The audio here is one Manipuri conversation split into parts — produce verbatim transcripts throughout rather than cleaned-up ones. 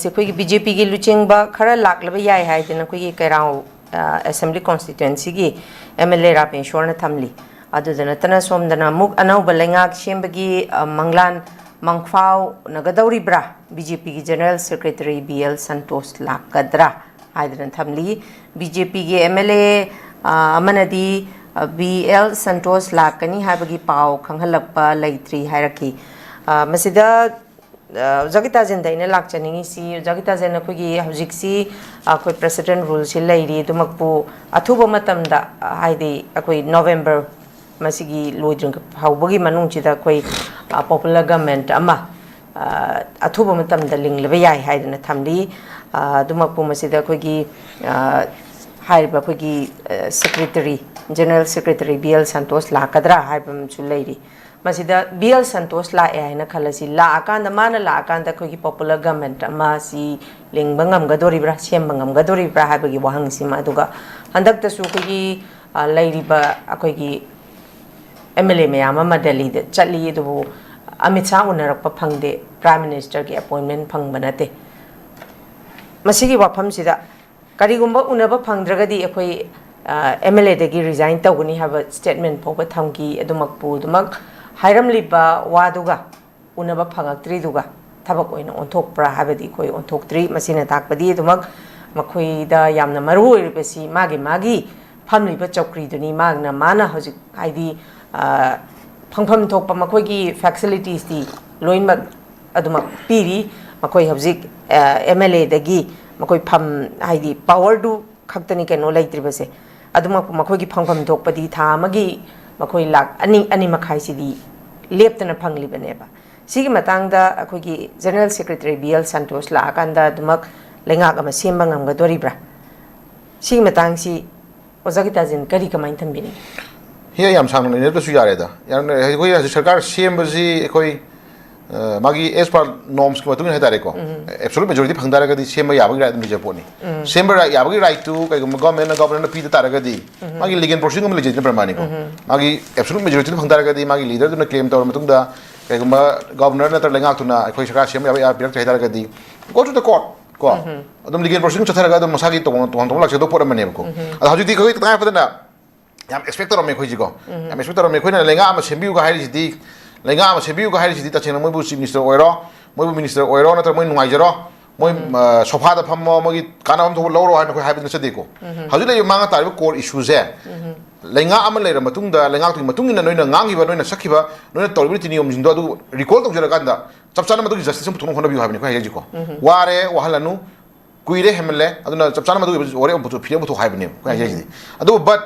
ꯑꯩꯈꯣꯏꯒꯤ ꯕꯤ ꯖꯦ ꯄꯤꯒꯤ ꯂꯨꯆꯤꯡꯕ ꯈꯔ ꯂꯥꯛꯂꯕ ꯌꯥꯏ ꯍꯥꯏꯗꯅ ꯑꯩꯈꯣꯏꯒꯤ ꯀꯩꯔꯥꯎ, ꯑ, ꯑꯦꯁꯦꯝꯕ꯭ꯂꯤ ꯀꯣꯟꯁꯇꯤꯇ꯭ꯋꯦꯟꯁꯤꯒꯤ ꯑꯦꯝ ꯑꯦꯜ ꯑꯦ ꯔꯥꯃꯦꯁꯣꯔꯅ ꯊꯝꯂꯤ꯫ ꯑꯗꯨꯗ ꯅꯠꯇꯅ ꯁꯣꯝꯗꯅ ꯑꯃꯨꯛ ꯑꯅꯧꯕ ꯂꯩꯉꯥꯛ ꯁꯦꯝꯕꯒꯤ, ꯑ, ꯃꯪꯂꯥꯟ ꯃꯪꯐꯥꯎꯅꯒꯗꯧꯔꯤꯕ꯭ꯔꯥ? ꯕꯤ ꯖꯦ ꯄꯤꯒꯤ general secretary B L Santosh ꯂꯥꯛꯀꯗ꯭ꯔꯥ ꯍꯥꯏꯗꯅ ꯊꯝꯂꯤ꯫ ꯕꯤ ꯖꯦ ꯄꯤꯒꯤ ꯑꯦꯝ ꯑꯦꯜ ꯑꯦ, ꯑ, ꯑꯃꯅꯗꯤ, ꯑ, ꯕꯤ ꯑꯦꯜ ꯁꯟꯇꯣꯁ ꯂꯥꯛꯀꯅꯤ ꯍꯥꯏꯕꯒꯤ ꯄꯥꯎ ꯈꯪꯍꯜꯂꯛꯄ ꯂꯩꯇ꯭ꯔꯤ ꯍꯥꯏꯔꯛꯈꯤ꯫ ꯑ, ꯃꯁꯤꯗ ꯑ, ꯑꯣꯖꯥ ꯒꯤꯇꯥꯖꯦꯟꯗ ꯑꯩꯅ ꯂꯥꯛꯆꯅꯤꯡꯉꯤꯁꯤ, ꯑꯣꯖꯥ ꯒꯤꯇꯥꯖꯦꯟ, ꯑꯩꯈꯣꯏꯒꯤ ꯍꯧꯖꯤꯛꯁꯤ, ꯑ, ꯑꯩꯈꯣꯏ ꯄ꯭ꯔꯦꯁꯤꯗꯦꯟ ꯔꯨꯜꯁꯤ ꯂꯩꯔꯤ, ꯑꯗꯨꯃꯛꯄꯨ ꯑꯊꯨꯕ ꯃꯇꯝꯗ, ꯑ, ꯍꯥꯏꯗꯤ ꯑꯩꯈꯣꯏ ꯅꯣꯕꯦꯝꯕꯔ ꯃꯁꯤꯒꯤ ꯂꯣꯏꯗ꯭ꯔꯤꯉꯩ ꯐꯥꯎꯕꯒꯤ ꯃꯅꯨꯡꯁꯤꯗ ꯑꯩꯈꯣꯏ, ꯑ, ꯄꯣꯄꯨꯂꯔ ꯒꯃꯦꯟꯠ ꯑꯃ, ꯑ, ꯑꯊꯨꯕ ꯃꯇꯝꯗ ꯂꯤꯡꯂꯕ ꯌꯥꯏ ꯍꯥꯏꯗꯅ ꯊꯝꯂꯤ꯫ ꯑ, ꯑꯗꯨꯃꯛꯄꯨ ꯃꯁꯤꯗ ꯑꯩꯈꯣꯏꯒꯤ, ꯑ, ꯍꯥꯏꯔꯤꯕ ꯑꯩꯈꯣꯏꯒꯤ, ꯑ, secretary, general secretary B L Santosh ꯂꯥꯛꯀꯗ꯭ꯔꯥ ꯍꯥꯏꯕ ꯑꯃꯁꯨ ꯂꯩꯔꯤ꯫ ꯃꯁꯤꯗ ꯕꯤ ꯑꯦꯜ ꯁꯟꯇꯣꯁ ꯂꯥꯛꯑꯦ ꯍꯥꯏꯅ ꯈꯜꯂꯁꯤ, ꯂꯥꯛꯑꯀꯥꯟꯗ, ꯃꯥꯅ ꯂꯥꯛꯑꯀꯥꯟꯗ ꯑꯩꯈꯣꯏꯒꯤ ꯄꯣꯄꯨꯂꯔ ꯒꯃꯦꯟꯠ ꯑꯃ ꯁꯤ ꯂꯤꯡꯕ ꯉꯝꯒꯗꯣꯔꯤꯕ꯭ꯔꯥ, ꯁꯦꯝꯕ ꯉꯝꯒꯗꯣꯔꯤꯕ꯭ꯔꯥ ꯍꯥꯏꯕꯒꯤ ꯋꯥꯍꯪꯁꯤꯃ, ꯑꯗꯨꯒ ꯍꯟꯗꯛꯇꯁꯨ ꯑꯩꯈꯣꯏꯒꯤ, ꯑ, ꯂꯩꯔꯤꯕ ꯑꯩꯈꯣꯏꯒꯤ ꯑꯦꯝ ꯑꯦꯜ ꯑꯦ ꯃꯌꯥꯝ ꯑꯃ ꯗꯦꯜꯂꯤꯗ ꯆꯠꯂꯤ, ꯑꯗꯨꯕꯨ ꯑꯃꯤꯠ ꯁꯥꯍ ꯎꯅꯔꯛꯄ ꯐꯪꯗꯦ, ꯄ꯭ꯔꯥꯏꯝ ꯃꯤꯅꯤꯁꯇꯔꯒꯤ ꯑꯦꯄꯣꯏꯟꯃꯦꯟꯠ ꯐꯪꯕ ꯅꯠꯇꯦ꯫ ꯃꯁꯤꯒꯤ ꯋꯥꯐꯝꯁꯤꯗ ꯀꯔꯤꯒꯨꯝꯕ ꯎꯅꯕ ꯐꯪꯗ꯭ꯔꯒꯗꯤ ꯑꯩꯈꯣꯏ, ꯑ, ꯑꯦꯝ ꯑꯦꯜ ꯑꯦꯗꯒꯤ ꯔꯤꯖꯥꯏꯟ ꯇꯧꯒꯅꯤ ꯍꯥꯏꯕ ꯁ꯭ꯇꯦꯠꯃꯦꯟꯠ ꯐꯥꯎꯕ ꯊꯝꯈꯤ꯫ ꯑꯗꯨꯃꯛꯄꯨ ꯑꯗꯨꯃꯛ ꯍꯥꯏꯔꯝꯂꯤꯕ ꯋꯥꯗꯨꯒ ꯎꯅꯕ ꯐꯪꯉꯛꯇ꯭ꯔꯤꯗꯨꯒ ꯊꯕꯛ ꯑꯣꯏꯅ ꯑꯣꯟꯊꯣꯛꯄ꯭ꯔꯥ ꯍꯥꯏꯕꯗꯤ ꯑꯩꯈꯣꯏ ꯑꯣꯟꯊꯣꯛꯇ꯭ꯔꯤ꯫ ꯃꯁꯤꯅ ꯇꯥꯛꯄꯗꯤ ꯑꯗꯨꯃꯛ ꯃꯈꯣꯏꯗ ꯌꯥꯝꯅ ꯃꯔꯨ ꯑꯣꯏꯔꯤꯕꯁꯤ ꯃꯥꯒꯤ ꯃꯥꯒꯤ ꯐꯝꯂꯤꯕ ꯆꯧꯀ꯭ꯔꯤꯗꯨꯅꯤ꯫ ꯃꯥꯅ, ꯃꯥꯅ ꯍꯧꯖꯤꯛ ꯍꯥꯏꯗꯤ, ꯑ, ꯐꯪꯐꯝ ꯊꯣꯛꯄ ꯃꯈꯣꯏꯒꯤ ꯐꯦꯁꯤꯂꯤꯇꯤꯁꯇꯤ ꯂꯣꯏꯅꯃꯛ ꯑꯗꯨꯃꯛ ꯄꯤꯔꯤ꯫ ꯃꯈꯣꯏ ꯍꯧꯖꯤꯛ, ꯑ, ꯑꯦꯝ ꯑꯦꯜ ꯑꯦꯗꯒꯤ ꯃꯈꯣꯏ ꯐꯝ, ꯍꯥꯏꯗꯤ ꯄꯥꯋꯔꯗꯨ ꯈꯛꯇꯅꯤ ꯀꯩꯅꯣ ꯂꯩꯇ꯭ꯔꯤꯕꯁꯦ꯫ ꯑꯗꯨꯃꯛꯄꯨ ꯃꯈꯣꯏꯒꯤ ꯐꯪꯐꯝ ꯊꯣꯛꯄꯗꯤ ꯊꯥ ꯑꯃꯒꯤ ꯃꯈꯣꯏ ꯂꯥꯛ ꯑꯅꯤ, ꯑꯅꯤ ꯃꯈꯥꯏꯁꯤꯗꯤ ꯂꯦꯞꯇꯅ ꯐꯪꯂꯤꯕꯅꯦꯕ꯫ ꯁꯤꯒꯤ ꯃꯇꯥꯡꯗ ꯑꯩꯈꯣꯏꯒꯤ general secretary B L Santosh ꯂꯥꯛꯑꯀꯥꯟꯗ ꯑꯗꯨꯃꯛ ꯂꯩꯉꯥꯛ ꯑꯃ ꯁꯦꯝꯕ ꯉꯝꯒꯗꯣꯔꯤꯕ꯭ꯔꯥ? ꯁꯤꯒꯤ ꯃꯇꯥꯡꯁꯤ ꯑꯣꯖꯥ ꯒꯤꯇꯥꯖꯤꯟ ꯀꯔꯤ ꯀꯃꯥꯏꯅ ꯊꯝꯕꯤꯅꯤꯡꯉꯤ? ꯍꯤ, ꯌꯥꯝ ꯁꯥꯡꯅ ꯅꯩꯅꯗ꯭ꯔꯁꯨ ꯌꯥꯔꯦꯗ꯫ ꯌꯥꯝꯅ, ꯑꯩꯈꯣꯏ ꯍꯧꯖꯤꯛ ꯁꯔꯀꯥꯔ ꯁꯦꯝꯕꯁꯤ ꯑꯩꯈꯣꯏ, ꯑ, ꯃꯥꯒꯤ as per norms ꯀꯤ ꯃꯇꯨꯡ ꯏꯟꯅ ꯍꯥꯏꯇꯥꯔꯦꯀꯣ, absolute majority ꯐꯪ ꯇꯥꯔꯒꯗꯤ ꯁꯦꯝꯕ ꯌꯥꯕꯒꯤ ꯔꯥꯏꯠ ꯑꯗꯨꯝ ꯂꯩꯖꯕ ꯄꯣꯠꯅꯤ꯫ ꯁꯦꯝꯕ ꯔꯥꯏꯠ, ꯌꯥꯕꯒꯤ ꯔꯥꯏꯠꯇꯨ ꯀꯩꯒꯨꯝꯕ ꯒꯣꯔꯃꯦꯟꯅ, ꯒꯣꯔꯃꯦꯟꯅ ꯄꯤꯗ ꯇꯥꯔꯒꯗꯤ ꯃꯥꯒꯤ ꯂꯤꯒꯦꯜ ꯄ꯭ꯔꯣꯁꯤꯗꯤꯡ ꯑꯃ ꯂꯩꯖꯩꯗꯅ ꯄ꯭ꯔꯃꯥꯅꯤꯀꯣ꯫ ꯃꯥꯒꯤ absolute majority ꯐꯪ ꯇꯥꯔꯒꯗꯤ ꯃꯥꯒꯤ ꯂꯤꯗꯔꯗꯨꯅ ꯀ꯭ꯂꯦꯝ ꯇꯧꯔ ꯃꯇꯨꯡꯗ ꯀꯩꯒꯨꯝꯕ ꯒꯕꯔꯅꯔ ꯅꯠꯇ꯭ꯔꯒ ꯂꯩꯉꯥꯛꯇꯨꯅ ꯑꯩꯈꯣꯏ ꯁꯔꯀꯥꯔ ꯁꯦꯝꯕ ꯌꯥꯕ ꯌꯥ ꯄꯤꯔꯛꯇꯦ ꯍꯥꯏ ꯇꯥꯔꯒꯗꯤ, go to the court ꯀꯣ, ꯑꯗꯨꯝ ꯂꯤꯒꯦꯜ ꯄ꯭ꯔꯣꯁꯤꯗꯤꯡ ꯆꯠꯊꯔꯒ ꯑꯗꯨꯝ ꯃꯁꯥꯒꯤ ꯇꯧꯐꯝ ꯇꯧꯐꯝ ꯊꯣꯛꯄ ꯂꯥꯛꯆꯗꯧꯕ ꯄꯣꯠ ꯑꯃꯅꯦꯕꯀꯣ꯫ ꯑꯗꯣ ꯍꯧꯖꯤꯛꯇꯤ ꯑꯩꯈꯣꯏ ꯇꯉꯥꯏ ꯐꯗꯅ ꯌꯥꯝ ꯑꯦꯛꯁꯄꯦꯛ ꯇꯧꯔꯝꯃꯦ ꯑꯩꯈꯣꯏꯁꯤꯀꯣ꯫ ꯌꯥꯝ ꯑꯦꯛꯁꯄꯦꯛ ꯇꯧꯔꯝꯃꯦ꯫ ꯑꯩꯈꯣꯏꯅ ꯂꯩꯉꯥꯛ ꯑꯃ ꯁꯦꯝꯕꯤꯌꯨꯒ ꯍꯥꯏꯔꯤꯁꯤꯗꯤ, ꯂꯩꯉꯥꯛ ꯑꯃ ꯁꯦꯝꯕꯤꯌꯨꯒ ꯍꯥꯏꯔꯤꯁꯤꯗꯤ ꯇꯁꯦꯡꯅ ꯃꯣꯏꯕꯨ ꯆꯤꯐ ꯃꯤꯅꯤꯁꯇꯔ ꯑꯣꯏꯔꯣ, ꯃꯣꯏꯕꯨ ꯃꯤꯅꯤꯁꯇꯔ ꯑꯣꯏꯔꯣ, ꯅꯠꯇ꯭ꯔꯒ ꯃꯣꯏ ꯅꯨꯡꯉꯥꯏꯖꯔꯣ, ꯃꯣꯏ ꯁꯣꯐꯥꯗ ꯐꯝꯃꯣ, ꯃꯣꯏꯒꯤ ꯀꯥꯟꯅꯐꯝ ꯊꯣꯛꯄ ꯂꯧꯔꯣ ꯍꯥꯏꯅ ꯑꯩꯈꯣꯏ ꯍꯥꯏꯕꯗꯤ ꯅꯠꯆꯗꯦꯀꯣ꯫ ꯍꯧꯖꯤꯛ ꯂꯩꯔꯤꯕ ꯃꯥꯡꯉ ꯇꯥꯔꯤꯕ ꯀꯣꯔ ꯏꯁꯨꯁꯦ, ꯂꯩꯉꯥꯛ ꯑꯃ ꯂꯩꯔ ꯃꯇꯨꯡꯗ ꯂꯩꯉꯥꯛꯇꯨꯒꯤ ꯃꯇꯨꯡ ꯏꯟꯅ ꯅꯣꯏꯅ ꯉꯥꯡꯈꯤꯕ, ꯅꯣꯏꯅ ꯁꯛꯈꯤꯕ, ꯅꯣꯏꯅ ꯇꯧꯔꯤꯕ ꯅꯤꯇꯤ ꯅꯤꯌꯣꯝꯁꯤꯡꯗꯣ ꯑꯗꯨ ꯔꯤꯀꯣꯜ ꯇꯧꯖꯔꯀꯥꯟꯗ ꯆꯞ ꯆꯥꯅ ꯃꯗꯨꯒꯤ ꯖꯁꯇꯤꯁ ꯑꯃ ꯄꯨꯊꯣꯛꯅꯕ ꯍꯣꯠꯅꯕꯤꯌꯨ ꯍꯥꯏꯕꯅꯤ ꯑꯩꯈꯣꯏ ꯍꯥꯏꯖꯩꯀꯣ꯫ ꯋꯥꯔꯦ, ꯋꯥꯍꯜꯂꯅꯨ, ꯀꯨꯏꯔꯦ, ꯍꯦꯟꯃꯜꯂꯦ, ꯑꯗꯨꯅ ꯆꯞ ꯆꯥꯅ ꯃꯗꯨꯒꯤ ꯋꯥꯔꯦꯞ ꯑꯃ ꯄꯨꯊꯣꯛ-, ꯐꯤꯔꯦꯞ ꯄꯨꯊꯣꯛ ꯍꯥꯏꯕꯅꯦꯕ ꯑꯩꯈꯣꯏ ꯍꯥꯏꯖꯩꯁꯤꯗꯤ꯫ ꯑꯗꯨꯕꯨ ꯕꯠ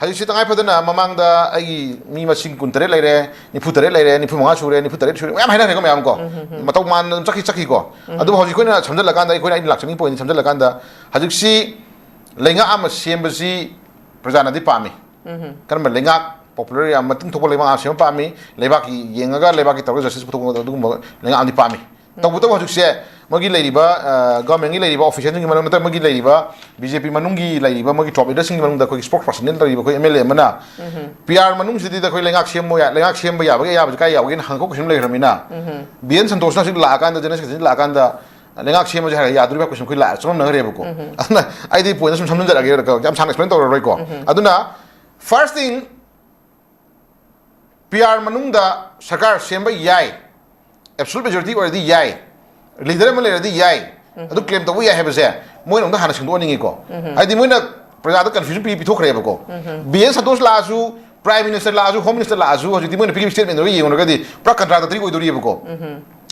ꯍꯧꯖꯤꯛꯁꯤ ꯇꯉꯥꯏ ꯐꯗꯅ ꯃꯃꯥꯡꯗ ꯑꯩꯒꯤ ꯃꯤ ꯃꯁꯤꯡ ꯀꯨꯟꯇꯔꯦꯠ ꯂꯩꯔꯦ, ꯅꯤꯐꯨ ꯇꯔꯦꯠ ꯂꯩꯔꯦ, ꯅꯤꯐꯨ ꯃꯉꯥ ꯁꯨꯔꯦ, ꯅꯤꯐꯨ ꯇꯔꯦꯠ ꯁꯨꯔꯦ, ꯃꯌꯥꯝ ꯍꯥꯏꯅꯈ꯭ꯔꯦꯀꯣ ꯃꯌꯥꯝ ꯀꯣ꯫ ꯃꯇꯧ ꯃꯥꯟꯅ ꯑꯗꯨꯝ ꯆꯠꯈꯤ ꯆꯠꯈꯤꯀꯣ꯫ ꯑꯗꯨꯕꯨ ꯍꯧꯖꯤꯛ ꯑꯩꯈꯣꯏꯅ ꯁꯝꯖꯜꯂꯀꯥꯟꯗ, ꯑꯩꯈꯣꯏꯅ ꯑꯩꯅ ꯂꯥꯛꯆꯅꯤꯡꯕ ꯄꯣꯏꯟꯠ ꯁꯝꯖꯜꯂꯀꯥꯟꯗ, ꯍꯧꯖꯤꯛꯁꯤ ꯂꯩꯉꯥꯛ ꯑꯃ ꯁꯦꯝꯕꯁꯤ ꯄ꯭ꯔꯖꯥꯅꯗꯤ ꯄꯥꯝꯃꯤ꯫ ꯀꯔꯝꯕ ꯂꯩꯉꯥꯛ, ꯄꯣꯄꯨꯂꯔ ꯌꯥꯝ ꯃꯇꯤꯛ ꯊꯣꯛꯄ ꯂꯩꯉꯥꯛ ꯑꯃ ꯁꯦꯝꯕ ꯄꯥꯝꯃꯤ, ꯂꯩꯕꯥꯛꯀꯤ ꯌꯦꯡꯉꯒ ꯂꯩꯕꯥꯛꯀꯤ ꯇꯧꯔꯒ ꯖꯁꯇꯤꯁ ꯄꯨꯊꯣꯛꯄ ꯑꯗꯨꯒꯨꯝꯕ ꯂꯩꯉꯥꯛ ꯑꯃꯗꯤ ꯄꯥꯝꯃꯤ꯫ ꯇꯧꯕꯇꯕꯨ ꯍꯧꯖꯤꯛꯁꯦ ꯃꯣꯏꯒꯤ ꯂꯩꯔꯤꯕ, ꯑ, ꯒꯚꯔꯟꯃꯦꯟꯒꯤ ꯂꯩꯔꯤꯕ ꯑꯣꯐꯤꯁꯤꯌꯦꯜꯁꯤꯡꯒꯤ ꯃꯔꯛ ꯅꯠꯇ꯭ꯔꯒ ꯃꯣꯏꯒꯤ ꯂꯩꯔꯤꯕ ꯕꯤ ꯖꯦ ꯄꯤ ꯃꯅꯨꯡꯒꯤ ꯂꯩꯔꯤꯕ ꯃꯣꯏꯒꯤ ꯇꯣꯞ ꯂꯤꯗꯔꯁꯤꯡꯒꯤ ꯃꯅꯨꯡꯗ ꯑꯩꯈꯣꯏꯒꯤ ꯁ꯭ꯄꯣꯛꯁ ꯄꯔꯁꯟꯅꯦꯅ ꯂꯩꯔꯤꯕ ꯑꯩꯈꯣꯏ ꯑꯦꯝ ꯑꯦꯜ ꯑꯦ ꯑꯃꯅ ꯄꯤ ꯑꯥꯔ ꯃꯅꯨꯡꯁꯤꯗ ꯑꯩꯈꯣꯏ ꯂꯩꯉꯥꯛ ꯁꯦꯝꯕ ꯌꯥ-, ꯂꯩꯉꯥꯛ ꯁꯦꯝꯕ ꯌꯥꯕꯒꯤ ꯑꯌꯥꯕꯁꯤ ꯀꯥꯏ ꯌꯥꯎꯒꯦꯅ ꯍꯪꯉꯛꯄ ꯀꯩꯁꯨꯝ ꯂꯩꯈ꯭ꯔꯕꯅꯤꯅ, ꯕꯤ ꯑꯦꯟ ꯁꯟꯇꯣꯁꯅ ꯍꯧꯖꯤꯛ ꯂꯥꯛꯑꯀꯥꯟꯗ, ꯖꯦꯅꯔꯦꯜ ꯁꯦꯀ꯭ꯔꯦꯇꯔꯤ ꯂꯥꯛꯑꯀꯥꯟꯗ ꯂꯩꯉꯥꯛ ꯁꯦꯝꯕꯁꯦ ꯍꯥꯏꯔꯒ ꯌꯥꯗꯣꯔꯤꯕ ꯍꯥꯏꯕ ꯀꯣꯏꯁꯟ ꯑꯩꯈꯣꯏ ꯂꯥꯛꯑꯦ, ꯆꯃꯝꯅꯈ꯭ꯔꯦꯕꯀꯣ꯫ ꯑꯗꯨꯅ ꯑꯩꯗꯤ ꯄꯣꯏꯟꯠ ꯁꯨꯝ ꯁꯝꯖꯤꯟꯖꯔꯛꯑꯒꯦ, ꯌꯥꯝ ꯁꯥꯡꯅ ꯑꯦꯛꯁꯄ꯭ꯂꯦꯟ ꯇꯧꯔꯔꯣꯏꯀꯣ꯫ ꯑꯗꯨꯅ first thing, ꯄꯤ ꯑꯥꯔ ꯃꯅꯨꯡꯗ ꯁꯔꯀꯥꯔ ꯁꯦꯝꯕ ꯌꯥꯏ, ꯑꯦꯕꯁꯣꯂꯨꯠ ꯃꯦꯖꯣꯔꯤꯇꯤ ꯑꯣꯏꯔꯗꯤ ꯌꯥꯏ, ꯂꯤꯗꯔ ꯑꯃ ꯂꯩꯔꯗꯤ ꯌꯥꯏ, ꯑꯗꯨ ꯀ꯭ꯂꯦꯝ ꯇꯧꯕ ꯌꯥꯏ ꯍꯥꯏꯕꯁꯦ ꯃꯣꯏꯅ ꯑꯝꯇ ꯍꯥꯟꯅ ꯁꯦꯡꯗꯣꯛꯍꯟꯅꯤꯡꯉꯤꯀꯣ꯫ ꯍꯥꯏꯗꯤ ꯃꯣꯏꯅ ꯄ꯭ꯔꯖꯥꯗ ꯀꯟꯐ꯭ꯌꯨꯖꯟ ꯄꯤ-, ꯄꯤꯊꯣꯛꯈ꯭ꯔꯦꯕꯀꯣ꯫ ꯕꯤ ꯑꯦꯟ ꯁꯟꯇꯣꯁ ꯂꯥꯛꯑꯁꯨ, ꯄ꯭ꯔꯥꯏꯝ ꯃꯤꯅꯤꯁꯇꯔ ꯂꯥꯛꯑꯁꯨ, ꯍꯣꯝ ꯃꯤꯅꯤꯁꯇꯔ ꯂꯥꯛꯑꯁꯨ, ꯍꯧꯖꯤꯛꯇꯤ ꯃꯣꯏꯅ ꯄꯤꯔꯤꯕ ꯁ꯭ꯇꯦꯠꯃꯦꯟꯗꯨꯒ ꯌꯦꯡꯉꯨꯔꯒꯗꯤ ꯄꯨꯔꯥ ꯀꯟꯇ꯭ꯔꯥꯗꯛꯇꯔꯤ ꯑꯣꯏꯗꯣꯔꯤꯕꯀꯣ꯫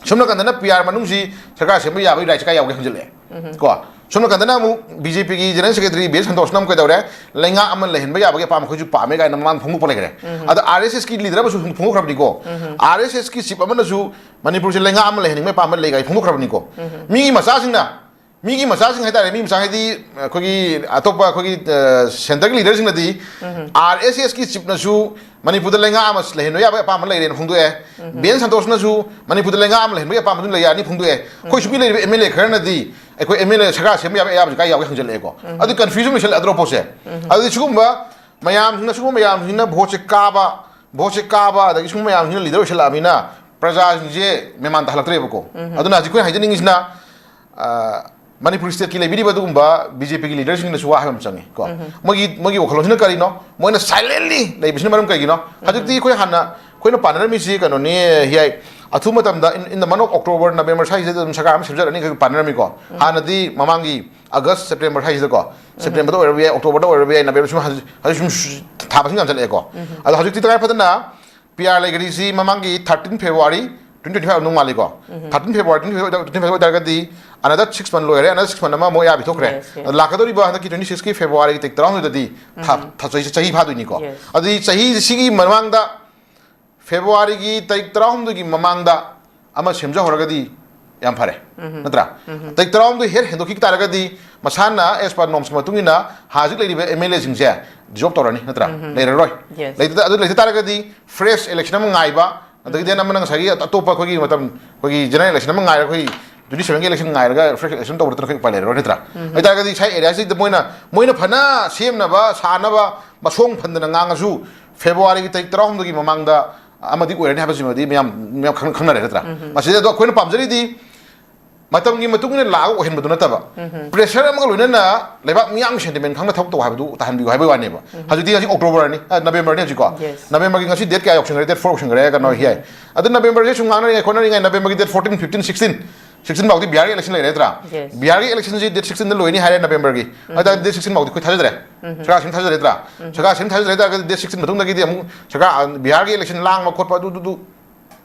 ꯁꯣꯝ ꯅꯥꯀꯟꯗꯅ ꯄꯤ ꯑꯥꯔ ꯃꯅꯨꯡꯁꯤ ꯁꯔꯀꯥꯔ ꯁꯦꯝꯕ ꯌꯥꯕꯒꯤ ꯔꯥꯏꯠꯁ ꯀꯥꯏ ꯌꯥꯎꯒꯦ ꯍꯪꯖꯤꯜꯂꯛꯑꯦ꯫ ꯀꯣ? ꯁꯣꯝ ꯅꯥꯀꯟꯗꯅ ꯑꯃꯨꯛ ꯕꯤ ꯖꯦ ꯄꯤꯒꯤ ꯖꯦꯅꯔꯦꯜ ꯁꯦꯀ꯭ꯔꯦꯇꯔꯤ ꯕꯤ ꯑꯦꯁ ꯁꯟꯇꯣꯁꯅ ꯑꯃꯨꯛ ꯀꯩꯗꯧꯔꯦ? ꯂꯩꯉꯥꯛ ꯑꯃ ꯂꯩꯍꯟꯕ ꯌꯥꯕꯒꯤ ꯑꯄꯥꯝꯕ ꯑꯩꯈꯣꯏꯁꯨ ꯄꯥꯝꯃꯦ ꯀꯥꯏꯅ ꯃꯃꯥꯡꯗ ꯐꯣꯡꯗꯣꯛꯄ ꯂꯩꯈ꯭ꯔꯦ꯫ ꯑꯗ ꯑꯥꯔ ꯑꯦꯁ ꯑꯦꯁꯀꯤ ꯂꯤꯗꯔ ꯑꯃꯁꯨ ꯐꯣꯡꯗꯣꯛꯈ꯭ꯔꯕꯅꯤꯀꯣ꯫ ꯑꯥꯔ ꯑꯦꯁ ꯑꯦꯁꯀꯤ ꯆꯤꯞ ꯑꯃꯅꯁꯨ ꯃꯅꯤꯄꯨꯔꯁꯦ ꯂꯩꯉꯥꯛ ꯑꯃ ꯂꯩꯍꯟꯅꯤꯡꯕꯒꯤ ꯑꯄꯥꯝꯕ ꯂꯩ ꯀꯥꯏꯅ ꯐꯣꯡꯗꯣꯛꯈ꯭ꯔꯕꯅꯤꯀꯣ꯫ ꯃꯤꯒꯤ ꯃꯆꯥꯁꯤꯡꯅ, ꯃꯤꯒꯤ ꯃꯆꯥꯁꯤꯡ ꯍꯥꯏꯇꯥꯔꯦ, ꯃꯤ ꯃꯆꯥ ꯍꯥꯏꯗꯤ ꯑꯩꯈꯣꯏꯒꯤ ꯑꯇꯣꯞꯄ ꯑꯩꯈꯣꯏꯒꯤ, ꯑ, ꯁꯦꯟꯇꯔꯒꯤ ꯂꯤꯗꯔꯁꯤꯡꯅꯗꯤ ꯑꯥꯔ ꯑꯦꯁ ꯑꯦꯁꯀꯤ ꯆꯤꯞꯅꯁꯨ ꯃꯅꯤꯄꯨꯔꯗ ꯂꯩꯉꯥꯛ ꯑꯃ ꯂꯩꯍꯟꯕ ꯌꯥꯕꯒꯤ ꯑꯄꯥꯝꯕ ꯂꯩꯔꯦꯅ ꯐꯣꯡꯗꯣꯛꯑꯦ꯫ ꯕꯤ ꯑꯦꯟ ꯁꯟꯇꯣꯁꯅꯁꯨ ꯃꯅꯤꯄꯨꯔꯗ ꯂꯩꯉꯥꯛ ꯑꯃ ꯂꯩꯍꯟꯕꯒꯤ ꯑꯄꯥꯝꯕ ꯑꯗꯨꯝ ꯂꯩ ꯌꯥꯅꯤ ꯐꯣꯡꯗꯣꯛꯑꯦ꯫ ꯑꯩꯈꯣꯏ ꯁꯨꯝ ꯂꯩꯔꯤꯕ ꯑꯦꯝ ꯑꯦꯜ ꯑꯦ ꯈꯔꯅꯗꯤ ꯑꯩꯈꯣꯏ ꯑꯦꯝ ꯑꯦꯜ ꯑꯦ ꯁꯔꯀꯥꯔ ꯁꯦꯝꯕ ꯌꯥꯕꯒꯤ ꯑꯌꯥꯕꯁꯤ ꯀꯥꯏ ꯌꯥꯎꯒꯦ ꯍꯪꯖꯜꯂꯛꯑꯦꯀꯣ꯫ ꯑꯗꯨ ꯀꯟꯐ꯭ꯌꯨꯖꯟ ꯂꯩꯁꯜꯂꯛꯑꯗ꯭ꯔꯣ ꯄꯣꯠꯁꯦ? ꯑꯗꯨꯗꯤ ꯁꯤꯒꯨꯝꯕ ꯃꯌꯥꯝꯁꯤꯡꯅ, ꯁꯤꯒꯨꯝꯕ ꯃꯌꯥꯝꯁꯤꯡꯅ ꯚꯣꯠꯁꯦ ꯀꯥꯕ, ꯚꯣꯠꯁꯦ ꯀꯥꯕ, ꯑꯗꯒꯤ ꯁꯨꯝ ꯃꯌꯥꯝꯁꯤꯅ ꯂꯤꯗꯔ ꯑꯣꯏꯁꯜꯂꯛꯑꯕꯅꯤꯅ ꯄ꯭ꯔꯖꯥꯁꯤꯡꯁꯦ ꯃꯦꯃꯥꯟ ꯇꯥꯍꯜꯂꯛꯇ꯭ꯔꯦꯕꯀꯣ꯫ ꯑꯗꯨꯅ ꯍꯧꯖꯤꯛ ꯑꯩꯈꯣꯏꯅ ꯍꯥꯏꯖꯅꯤꯡꯉꯤꯁꯤꯅ, ꯑ, ꯃꯅꯤꯄꯨꯔ ꯁ꯭ꯇꯦꯠꯀꯤ ꯂꯩꯕꯤꯔꯤꯕ ꯑꯗꯨꯒꯨꯝꯕ ꯕꯤ ꯖꯦ ꯄꯤꯒꯤ ꯂꯤꯗꯔꯁꯤꯡꯅꯁꯨ ꯋꯥ ꯍꯥꯏꯕ ꯑꯃ ꯆꯪꯉꯤ ꯀꯣ꯫ ꯃꯣꯏꯒꯤ, ꯃꯣꯏꯒꯤ ꯋꯥꯈꯜꯂꯣꯟꯁꯤꯅ ꯀꯔꯤꯅꯣ? ꯃꯣꯏꯅ ꯁꯥꯏꯂꯦꯟꯂꯤ ꯂꯩꯕꯁꯤꯅ ꯃꯔꯝ ꯀꯩꯒꯤꯅꯣ? ꯍꯧꯖꯤꯛꯇꯤ ꯑꯩꯈꯣꯏ ꯍꯥꯟꯅ, ꯑꯩꯈꯣꯏꯅ ꯄꯥꯅꯔꯝꯃꯤꯁꯤ ꯀꯩꯅꯣꯅꯤ, ꯍꯤꯌꯥꯏ, ꯑꯊꯨꯕ ꯃꯇꯝꯗ, in, in the month of October, November ꯁ꯭ꯋꯥꯏꯁꯤꯗ ꯑꯗꯨꯝ ꯁꯔꯀꯥꯔ ꯑꯃ ꯁꯦꯝꯖꯔꯅꯤ, ꯑꯩꯈꯣꯏ ꯄꯥꯅꯔꯝꯃꯤꯀꯣ꯫ ꯍꯥꯟꯅꯗꯤ ꯃꯃꯥꯡꯒꯤ ꯑꯥꯒꯁ, ꯁꯦꯞꯇꯦꯝꯕꯔ ꯁ꯭ꯋꯥꯏꯁꯤꯗꯀꯣ, ꯁꯦꯞꯇꯦꯝꯕꯔꯗ ꯑꯣꯏꯔꯕ ꯌꯥꯏ, ꯑꯣꯛꯇꯣꯕꯔꯗ ꯑꯣꯏꯔꯕ ꯌꯥꯏ, ꯅꯕꯦꯝꯕꯔ, ꯁꯨꯝ ꯍꯧꯖꯤꯛ, ꯍꯧꯖꯤꯛ ꯁꯨꯝ ꯊꯥ ꯃꯁꯤꯡ ꯌꯥꯝꯁꯤꯜꯂꯛꯑꯦꯀꯣ꯫ ꯑꯗꯣ ꯍꯧꯖꯤꯛꯇꯤ ꯇꯉꯥꯏ ꯐꯗꯅ ꯄꯤ ꯑꯥꯔ ꯂꯩꯒꯔꯤꯁꯤ ꯃꯃꯥꯡꯒꯤ thirteen February twenty twenty five ꯑꯗꯨꯝ ꯃꯥꯜꯂꯤꯀꯣ꯫ Thirteen February twenty twenty five ꯑꯣꯏꯇꯥꯔꯒꯗꯤ another six month ꯂꯣꯏꯔꯦ, another six month ꯑꯃ ꯑꯃꯨꯛ ꯑꯌꯥꯕ ꯄꯤꯊꯣꯛꯈ꯭ꯔꯦ꯫ Yes, yes. ꯑꯗꯣ ꯂꯥꯛꯀꯗꯧꯔꯤꯕ ꯍꯟꯗꯛꯀꯤ twenty six ꯀꯤ February ꯒꯤ ꯇꯥꯔꯤꯛ ꯇꯔꯥꯍꯨꯝꯗꯣꯏꯗꯗꯤ ꯊꯥ, ꯊꯥ, ꯆꯍꯤ, ꯆꯍꯤ ꯐꯥꯗꯣꯏꯅꯤꯀꯣ꯫ Yes. ꯑꯗꯨꯗꯤ ꯆꯍꯤ ꯁꯤꯒꯤ ꯃꯃꯥꯡꯗ, ꯐꯦꯕ꯭ꯔꯨꯋꯥꯔꯤꯒꯤ ꯇꯥꯔꯤꯛ ꯇꯔꯥꯍꯨꯝꯗꯣꯏꯒꯤ ꯃꯃꯥꯡꯗ ꯑꯃ ꯁꯦꯝꯖꯍꯧꯔꯒꯗꯤ ꯌꯥꯝ ꯐꯔꯦ, ꯅꯠꯇ꯭ꯔꯥ? ꯇꯥꯔꯤꯛ ꯇꯔꯥꯍꯨꯝꯗꯣꯏ ꯍꯦꯛ ꯍꯦꯟꯗꯣꯛꯈꯤ ꯇꯥꯔꯒꯗꯤ ꯃꯁꯥꯅ, as per norms ꯀꯤ ꯃꯇꯨꯡ ꯏꯟꯅ, ꯍꯧꯖꯤꯛ ꯂꯩꯔꯤꯕ ꯑꯦꯝ ꯑꯦꯜ ꯑꯦꯁꯤꯡꯁꯦ dissolve ꯇꯧꯔꯅꯤ, ꯅꯠꯇ꯭ꯔꯥ? ꯂꯩꯔꯔꯣꯏ꯫ Yes. ꯂꯩꯇ-, ꯑꯗꯨ ꯂꯩꯇ ꯇꯥꯔꯒꯗꯤ fresh election ꯑꯃ ꯉꯥꯏꯕ, ꯑꯗꯒꯤꯗꯤ ꯑꯃꯅ ꯉꯁꯥꯏꯒꯤ ꯑꯇꯣꯞꯄ ꯑꯩꯈꯣꯏꯒꯤ ꯃꯇꯝ, ꯑꯩꯈꯣꯏꯒꯤ general election ꯑꯃ ꯉꯥꯏꯔꯒ, ꯑꯩꯈꯣꯏ twenty seven ꯒꯤ election ꯉꯥꯏꯔꯒ fresh election ꯇꯧꯕ ꯅꯠꯇꯅ ꯑꯩꯈꯣꯏ ꯎꯄꯥꯏ ꯂꯩꯔꯔꯣꯏ, ꯅꯠꯇ꯭ꯔꯥ? ꯑꯗꯨ ꯑꯣꯏꯇꯥꯔꯒꯗꯤ ꯉꯁꯥꯏ area ꯁꯤꯗ ꯃꯣꯏꯅ, ꯃꯣꯏꯅ ꯐꯅ ꯁꯦꯝꯅꯕ, ꯁꯥꯅꯕ ꯃꯁꯣꯡ ꯐꯟꯗꯅ ꯉꯥꯡꯉꯁꯨ, ꯐꯦꯕ꯭ꯔꯨꯋꯥꯔꯤꯒꯤ ꯇꯥꯔꯤꯛ ꯇꯔꯥꯍꯨꯝꯗꯣꯏꯒꯤ ꯃꯃꯥꯡꯗ ꯑꯃꯗꯤ ꯑꯣꯏꯔꯅꯤ ꯍꯥꯏꯕꯁꯤꯃꯗꯤ ꯃꯌꯥꯝ, ꯃꯌꯥꯝ ꯈꯪ-, ꯈꯪꯅꯔꯦ, ꯅꯠꯇ꯭ꯔꯥ? ꯃꯁꯤꯗ ꯑꯗꯣ ꯑꯩꯈꯣꯏꯅ ꯄꯥꯝꯖꯔꯤꯗꯤ ꯃꯇꯝꯒꯤ ꯃꯇꯨꯡ ꯏꯟꯅ ꯂꯥꯛꯑꯒ ꯑꯣꯏꯍꯟꯕꯗꯨ ꯅꯠꯇꯕ, pressure ꯑꯃꯒ ꯂꯣꯏꯅꯅ ꯂꯩꯕꯥꯛ ꯃꯤꯌꯥꯝꯒꯤ sentiment ꯈꯪꯅ ꯊꯕꯛ ꯇꯧ ꯍꯥꯏꯕꯗꯨ ꯇꯥꯍꯟꯕꯤꯌꯨ ꯍꯥꯏꯕꯒꯤ ꯋꯥꯅꯦꯕ꯫ ꯍꯧꯖꯤꯛꯇꯤ, ꯍꯧꯖꯤꯛ ꯑꯣꯛꯇꯣꯕꯔꯅꯤ, ꯑ, ꯅꯕꯦꯝꯕꯔꯅꯤ ꯍꯧꯖꯤꯛꯀꯣ꯫ Yes. ꯅꯕꯦꯝꯕꯔꯒꯤ ꯉꯁꯤ date ꯀꯌꯥ ꯌꯧꯁꯤꯟꯈ꯭ꯔꯦ? Date four ꯌꯧꯁꯤꯟꯈ꯭ꯔꯦ, ꯀꯩꯅꯣ ꯍꯤꯌꯥꯏ꯫ ꯑꯗꯨ ꯅꯕꯦꯝꯕꯔꯁꯦ ꯁꯨꯝ ꯉꯥꯡꯅꯔꯤꯉꯩ ꯈꯣꯠꯅꯔꯤꯉꯩ ꯅꯕꯦꯝꯕꯔꯒꯤ date fourteen, fifteen, sixteen, sixteen ꯐꯥꯎꯗꯤ ꯕꯤꯍꯥꯔꯒꯤ election ꯂꯩꯔꯦ, ꯅꯠꯇ꯭ꯔꯥ? Yes. ꯕꯤꯍꯥꯔꯒꯤ election ꯁꯤ date sixteen ꯗ ꯂꯣꯏꯅꯤ ꯍꯥꯏꯔꯦ ꯅꯕꯦꯝꯕꯔꯒꯤ꯫ ꯑꯗꯨ ꯇꯥꯔꯗꯤ date sixteen ꯐꯥꯎꯗꯤ ꯑꯩꯈꯣꯏ ꯊꯥꯖꯗ꯭ꯔꯦ꯫ ꯁꯔꯀꯥꯔ ꯁꯦꯝ ꯊꯥꯖꯗ꯭ꯔꯦ, ꯅꯠꯇ꯭ꯔꯥ? ꯁꯔꯀꯥꯔ ꯁꯦꯝ ꯊꯥꯖꯗ꯭ꯔꯦ ꯍꯥꯏ ꯇꯥꯔꯒꯗꯤ date sixteen ꯃꯇꯨꯡꯗꯒꯤꯗꯤ ꯑꯃꯨꯛ ꯁꯔꯀꯥꯔ, ꯑ, ꯕꯤꯍꯥꯔꯒꯤ election ꯂꯥꯡꯕ ꯈꯣꯠꯄ ꯑꯗꯨ, ꯑꯗꯨ, ꯑꯗꯨ,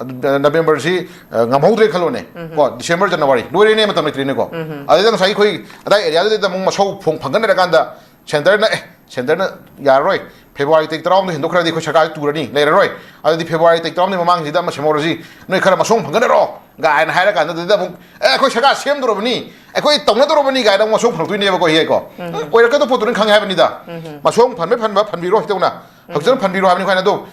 ꯑꯗꯨ, ꯑ, ꯅꯕꯦꯝꯕꯔꯁꯤ, ꯑ, ꯉꯝꯍꯧꯗ꯭ꯔꯦ ꯈꯜꯂꯣꯅꯦ꯫ ꯀꯣ, ꯗꯤꯁꯦꯝꯕꯔ, ꯖꯅꯋꯥꯔꯤ ꯂꯣꯏꯔꯦꯅꯦ, ꯃꯇꯝ ꯂꯩꯇ꯭ꯔꯦꯅꯦꯀꯣ꯫ ꯑꯗꯨꯗ ꯉꯁꯥꯏꯒꯤ ꯑꯩꯈꯣꯏ ꯑꯗꯥꯏ area ꯗꯨꯗ ꯑꯃꯨꯛ ꯃꯁꯧ ꯐꯣꯡ ꯐꯪꯒꯠꯅꯔꯀꯥꯟꯗ centre ꯅ, ꯑꯦ, centre ꯅ ꯌꯥꯔꯔꯣꯏ, ꯐꯦꯕ꯭ꯔꯨꯋꯥꯔꯤ ꯇꯥꯔꯤꯛ ꯇꯔꯥꯍꯨꯝꯗꯣꯏ ꯍꯦꯟꯗꯣꯛꯈ꯭ꯔꯗꯤ ꯑꯩꯈꯣꯏ ꯁꯔꯀꯥꯔ ꯇꯨꯔꯅꯤ, ꯂꯩꯔꯔꯣꯏ꯫ ꯑꯗꯨꯗꯤ ꯐꯦꯕ꯭ꯔꯨꯋꯥꯔꯤ ꯇꯥꯔꯤꯛ ꯇꯔꯥꯍꯨꯝꯗꯣꯏ ꯃꯃꯥꯡꯁꯤꯗ ꯑꯃ ꯁꯦꯝꯍꯧꯔꯁꯤ, ꯅꯣꯏ ꯈꯔ ꯃꯁꯣꯡ ꯐꯪꯒꯠꯅꯔꯣ ꯀꯥꯏꯅ ꯍꯥꯏꯔꯀꯥꯟꯗ ꯑꯗꯨꯗ ꯑꯃꯨꯛ, "ꯑꯦ, ꯑꯩꯈꯣꯏ ꯁꯔꯀꯥꯔ ꯁꯦꯝꯗꯣꯔꯕꯅꯤ, ꯑꯩꯈꯣꯏ ꯇꯧꯅꯗꯣꯔꯕꯅꯤ" ꯀꯥꯏꯅ ꯑꯃꯨꯛ ꯃꯁꯣꯡ ꯐꯪꯉꯛꯇꯣꯏꯅꯦꯕꯀꯣ, ꯍꯤꯌꯥꯏꯀꯣ꯫ ꯑꯣꯏꯔꯛꯀꯗꯧꯕ ꯄꯣꯠꯇꯨ ꯅꯪ ꯈꯪꯉꯦ ꯍꯥꯏꯕꯅꯤꯗ꯫ ꯃꯁꯣꯡ ꯐꯟꯕ ꯐꯟꯕ ꯐꯟꯕꯤꯔꯣ ꯍꯦꯛꯇꯧꯅ꯫ ꯍꯧꯖꯤꯛ ꯐꯟꯕꯤꯔꯣ ꯍꯥꯏꯕꯅꯤ ꯑꯩꯈꯣꯏꯅ꯫ ꯑꯗꯣ,